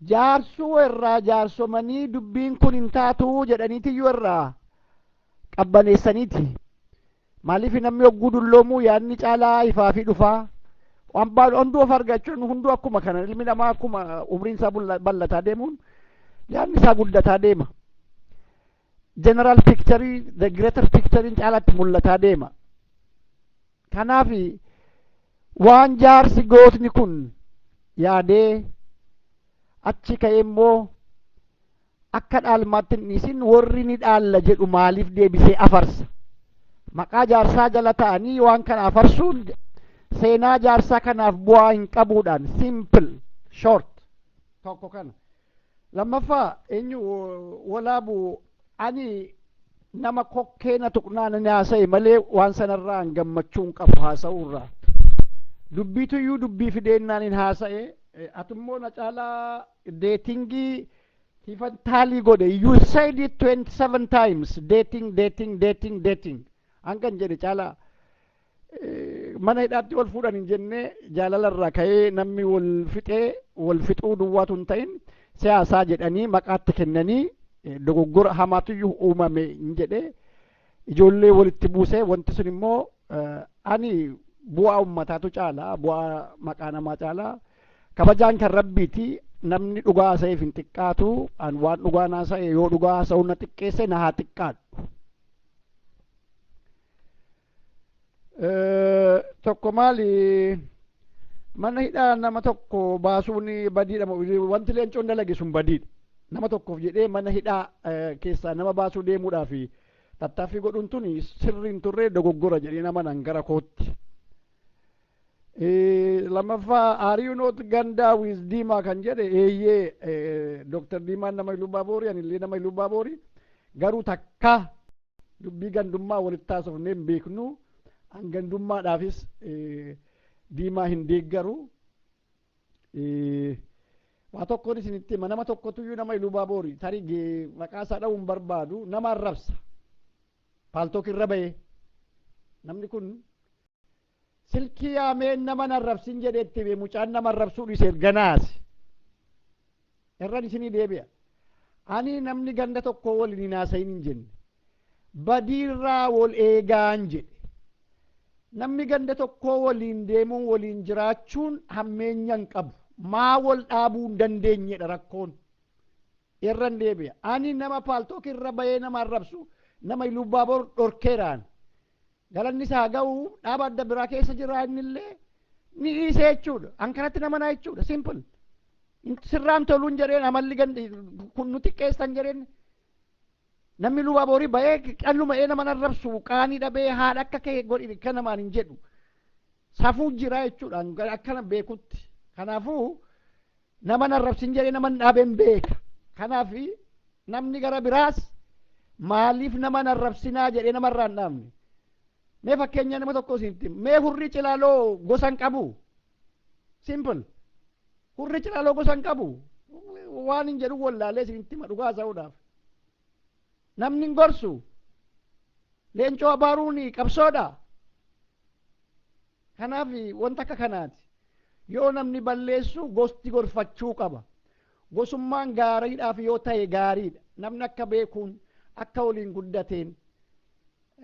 A: Jaarsuu irraa jaarsomanii dubbiin kun hin taatu jedhaniitiyyuu irraa qabbaneessaniiti. Maaliif, namni hogguu dulloomuu yaadni caalaa ifaa fi dhufaa. Waan hunduu of argachuun hunduu akkuma kana, ilmi namaa akkuma umriin isaa bal'ataa deemuun yaadni isaa guddataa deema. General picture, the greater picture caalaatti mul'ataa deema. Kanaaf waan jaarsi gootni kun yaadee achi ka'ee immoo akka dhaalmaatti hin dhiisin, warri ni dhaalla jedhu maaliif deebisee afarsa? Maqaa jaarsaa jala ta'anii waan kana afarsuun seenaa jaarsaa kanaaf bu'aa hin qabuudhaan. Simple, short, tokko kana. Lammaffaa, eenyu Walaabu, ani nama kokkeena tuqnaan ni haasa'e malee waan sanarraa hin gammachuu hin qabu haasa'uurraa. Dubbiituyyuu dubbii fideennaan hin haasa'e. Atummoo na caalaa datingii tifan taalii godhe. You said it 27 times, dating, dating, dating, dating. Hangan jedhe caalaa mana hidhaatti wal fuudhan hin jenne. Jaalalarraa ka'ee namni wal fixee, wal fixuu duwwaatu hin ta'in, siyaasaa jedhanii maqaatti kennanii dogoggora hamaatuyyuu uumame hin jedhe, ijoollee walitti buusee. Wanti sun immoo ani bu'aa ummataatu caala, bu'aa maqaa namaa caala. Kabajaan kan Rabbiiti. Namni dhugaa haasa'eef hin xiqqaatu. An waan dhugaa naasa'e, yoo dhugaa haasa'u na xiqqeesse, na haa xiqqaadhu. Tokko maali, mana hidhaa nama tokko baasuun badiidha? Wanti Leencoon dalage sun badiidha. Nama tokkoof jedhee mana hidhaa keessaa nama baasuu deemuudhaaf tattaaffii godhuun tun sirriin turre, dogoggora jedhee nama nan gara kootti. Lammaffaa, are you not ganda with Diimaa kan jedhe, eeyyee, Dooktar Diimaan nama Iluu Baaboori, anillee nama Iluu Baaboori. Garuu takka dubbii gandummaa walitti haasofnee hin beeknu. Hangandummaadhaafis diimaa hin deeggaru. Waa tokkoon isinitti hima. Nama tokkotuyyuu, nama Iluu tarii maqaa isaa dha'uun barbaadu, nama arrabsa. Paltalk irra bahee namni kun silkii yaamee nama arrabsin jedheetti hime. Mucaan nama arrabsuu dhiise ganaasi. Irran isinii deebi'a. Ani namni ganda tokko waliin hin haasayin hin jenne. Badiirraa wal eegaan jedhe. Namni ganda tokko waliin deemuun waliin jiraachuun hammeenya hin qabu. Maa wal dhaabuu hin dandeenyedha rakkoon. Irran deebi'a. Ani nama Paltalk irra bahee nama arrabsu, nama Ilubbaabor dhorkeeraan. Galanni isaa ga'u, dhaaba adda biraa keessa jira, innillee ni dhiise jechuudha. An kanatti nama naa jechuudha. Simple. Sirraan toluun jedheen, amalli gandi kun nu xiqqeessan jedheen. Namni Lubbaaborii bahee qalluma nama arrabsu qaanii dhabee haadha akka kee godhi kan namaan hin jedhu. Safuu jira jechuudha akkana beekutti. Kanaafuu nama arrabsin jedhee nama dhaabeen beeka. Kanaaf namni gara biraas maaliif nama arrabsinaa jedhee namarraa hin dhaabne. Mee fakkeenya nama tokko isinitti, mee Hurrii Cilaaloo gosa hin qabu. Simple. Hurrii Cilaaloo gosa hin qabu. Waan hin jedhu wallaalee isinitti hima dhugaa haasa'uudhaaf. Namni hin gorsu. Leencoo abaaruun qabsoodha. Kanaaf wanta akka kanaati. Yoo namni balleessu gosti gorfachuu qaba. Gosummaan gaariidhaaf yoo ta'e gaariidha. Namni akka beekuun akka waliin guddateen.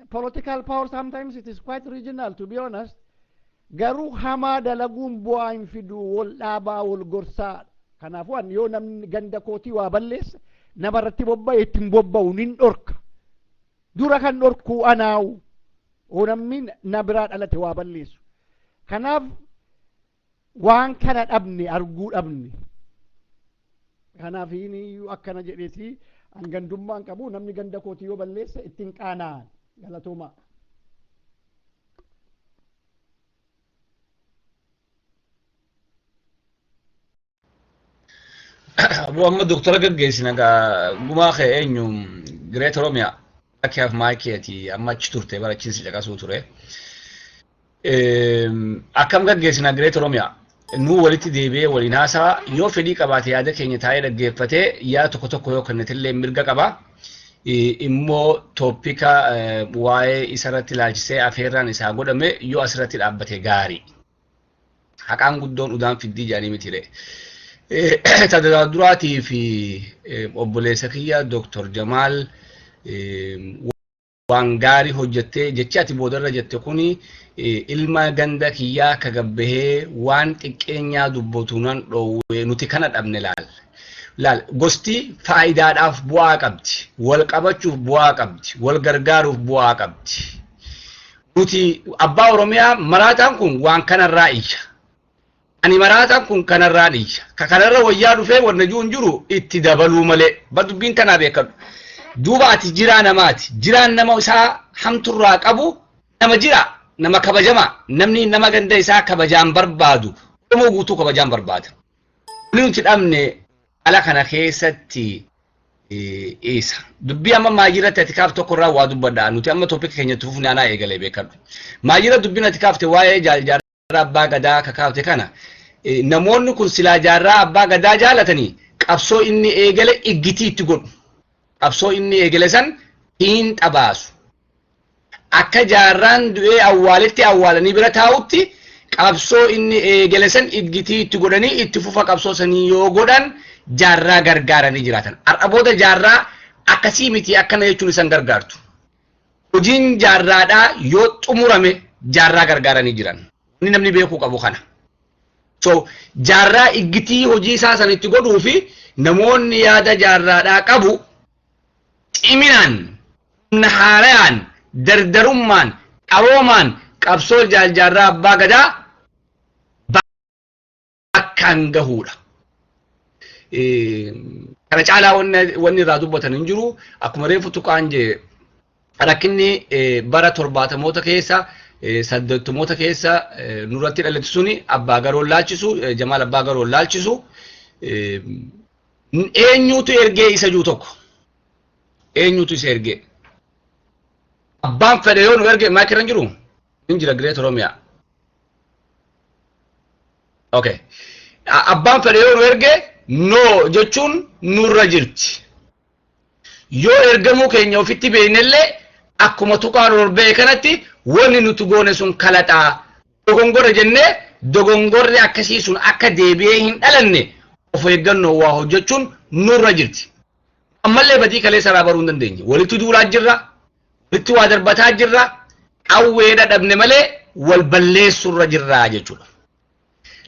A: Political power sometimes it is quite regional, to be honest. Garuu hamaa dalaguun bu'aa hin fidu. Wal dhaabaa, wal gorsaa. Kanaafuu ani yoo namni ganda kootii waa balleesse, nama irratti bobba'e ittiin bobba'u nin dhorka. Dura kan dhorkuu anaawu. Oo namni na biraa dhalate waa balleessu. Kanaaf waan kana dhabne, arguu dhabne. Kanaaf iyyuu akkana jedheeti, an gandummaan qabu. Namni ganda kootii yoo balleesse ittiin qaana'an. Galatoomaa.
C: Abu, amma doktora gaggeessina gaa. Gumaa kee eenyu? Great Oromiyaa akkaaf maayikeeti amma achi turte bara achiin si caqasuu ture. Akkam gaggeessina, Great Oromiyaa? Nu walitti deebi'ee waliin haasaa yoo fedhii qabaate, yaada keenya taa'ee dhaggeeffatee yaada tokko tokko yoo kennetillee mirga qaba. Immoo topic waa'ee isarratti ilaalchisee afeerraan isaa godhame yoo asirratti dhaabbate gaarii. Haqaan guddoon udaan fiddii jedhanii miti. Tajaajila duraatii fi obboleessa kiyya Dr. Jamaal, waan gaarii hojjettee jechi ati boodarra jette kuni ilma ganda kiyyaa ka gabbahee waan xiqqeenyaa dubbatu nan dhoowwe. Nuti kana dhabne. Laal. Laal, gosti faayidaadhaaf bu'aa qabdi. Wal qabachuuf bu'aa qabdi. Wal gargaaruuf bu'aa qabdi. Nuti abbaa Oromiyaa maraataan kun waan kanarraa iyya. Ani maraataan kun kanarraa iyya. Ka kanarra wayyaa dhufee wanna jiru hin jiru itti dabaluu malee. Bar dubbiin tanaa beekadhu. Duuba ati jiraa namaati. Jiraan nama isaa hamturraa qabu nama jira. Nama kabajamaa. Namni nama ganda isaa kabajaan barbaadu. Oromoo guutuu kabajaan barbaada. Wanni nuti dhabne ala kana keessatti isa. Dubbii amma maajirratti ati kaaf tokko irraa waa dubbadha. Nuti amma topic keenya itti fufne, anaa eegalee beekadhu. Maajira dubbiin ati kaafte waa'ee Jaarraa Abbaa Gadaa ka kaafte kana, namoonni kun silaa Jaarraa Abbaa Gadaa jaalatanii qabsoo inni eegale iggitii itti godhu. Qabsoo inni eegale san fiinxa baasu. Akka Jaarraan du'ee awwaaletti awwaalanii bira taa'utti qabsoo inni eegale san iggitii itti godhanii itti fufa qabsoo sanii yoo godhan Jaarraa gargaaranii jiraatan. Har'a booda Jaarraa akkasii miti akkana jechuun isan gargaartu. Hojiin Jaarraadhaa yoo xumurame Jaarraa gargaaranii jiran. Inni namni beekuu qabu kana. So Jaarraa iggitii hojii isaa san itti godhuu fi namoonni yaada Jaarraadhaa qabu ciminaan, humna haarayaan, dardarummaan, qaroomaan qabsoo Jaarraa Abbaa Gadaa bakkaan gahuudha. Kana caalaa wanni irraa dubbatan hin jiru. Akkuma reefu tuqaan jee, rakkinni bara 70moota keessa, 80moota keessa nurratti dhalate suni abbaa garoon laalchisu, Jamaal abbaa garoon laalchisu, eenyutu ergee isa jiru tokko, eenyutu isa ergee? Abbaan fedhe yoo nu erge maakirra hin jiru. Hin jira Great Oromiyaa. Okay. Abbaan fedhe yoo nu erge, no jechuun nurra jirti. Yoo ergamuu keenya ofitti beeknellee, akkuma tuqaan ol ba'e kanatti, wanni nuti goone sun kalaxaa dogongora jennee, dogongorri akkasii sun akka deebi'ee hin dhalanne of eeggannoo waa hojjechuun nurra jirti. Ammallee badii kaleessa irraa baruu hin dandeenye. Walitti duulaa jirra, walitti waa darbataa jirra, qawwee dhadhabne malee wal balleessurra jirra jechuudha.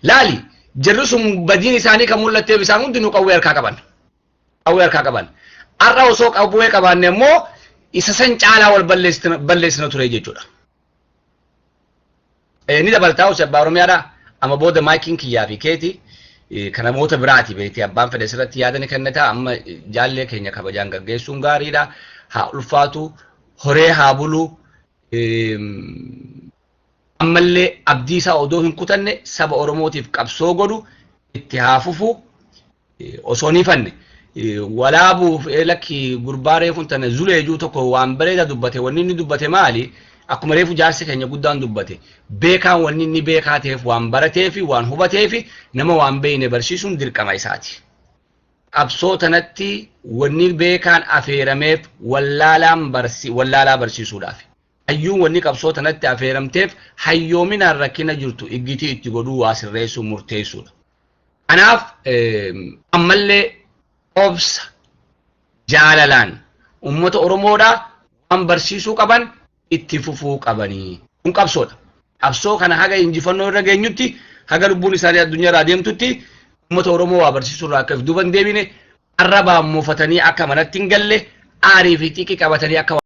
C: Laali, jarri sun badiin isaanii kan mul'atteef isaan hundinuu qawwee harkaa qaban. Qawwee harkaa qaban. Har'a osoo qawwee qabaanne immoo isa san caalaa wal balleessina ture jechuudha. Ni dabaltaa osoo abbaa Oromiyaadha. Amma booda maakiin kiyyaa fi keeti kan namoota biraati beekti, abbaan fedhe sirratti yaada ni kennata. Amma jaallee keenya kabajaan gaggeessuun gaariidha. Haa ulfaatu, horee haa bulu. Ammallee abdii isaa odoo hin kutanne saba Oromootiif qabsoo godhu itti haa fufu. Osoo ni fanne walaabuuf lakki gurbaa reefuun tana zuleejuu tokko waan bareeda dubbate. Wanni inni dubbate maali? Akkuma reefu jaarsi keenya guddaan dubbate, beekaan wanni inni beekaa ta'eef waan baratee fi waan hubatee fi nama waan beekne barsiisuun dirqama isaati. Qabsoo tanatti wanni beekaan afeerameef wallaalaan barsi wallaalaa barsiisuudhaaf. Hayyuun wanni qabsoo tanatti afeeramteef hayyoominaan rakkina jirtu iggitii itti godhuu, waa sirreessuu, murteessuudha. Kanaaf ammallee obsa jaalalaan uummata Oromoodhaa waan barsiisuu qaban itti fufuu qabanii. Kun qabsoodha. Qabsoo kana haga injifannoo irra geenyutti, haga lubbuun isaanii addunyaa irraa deemtutti, uummata Oromoo waa barsiisuu irraa akka if duuba hin deebine, arrabaan muufatanii akka manatti hin galle, aarii fi xiqqi qabatanii akka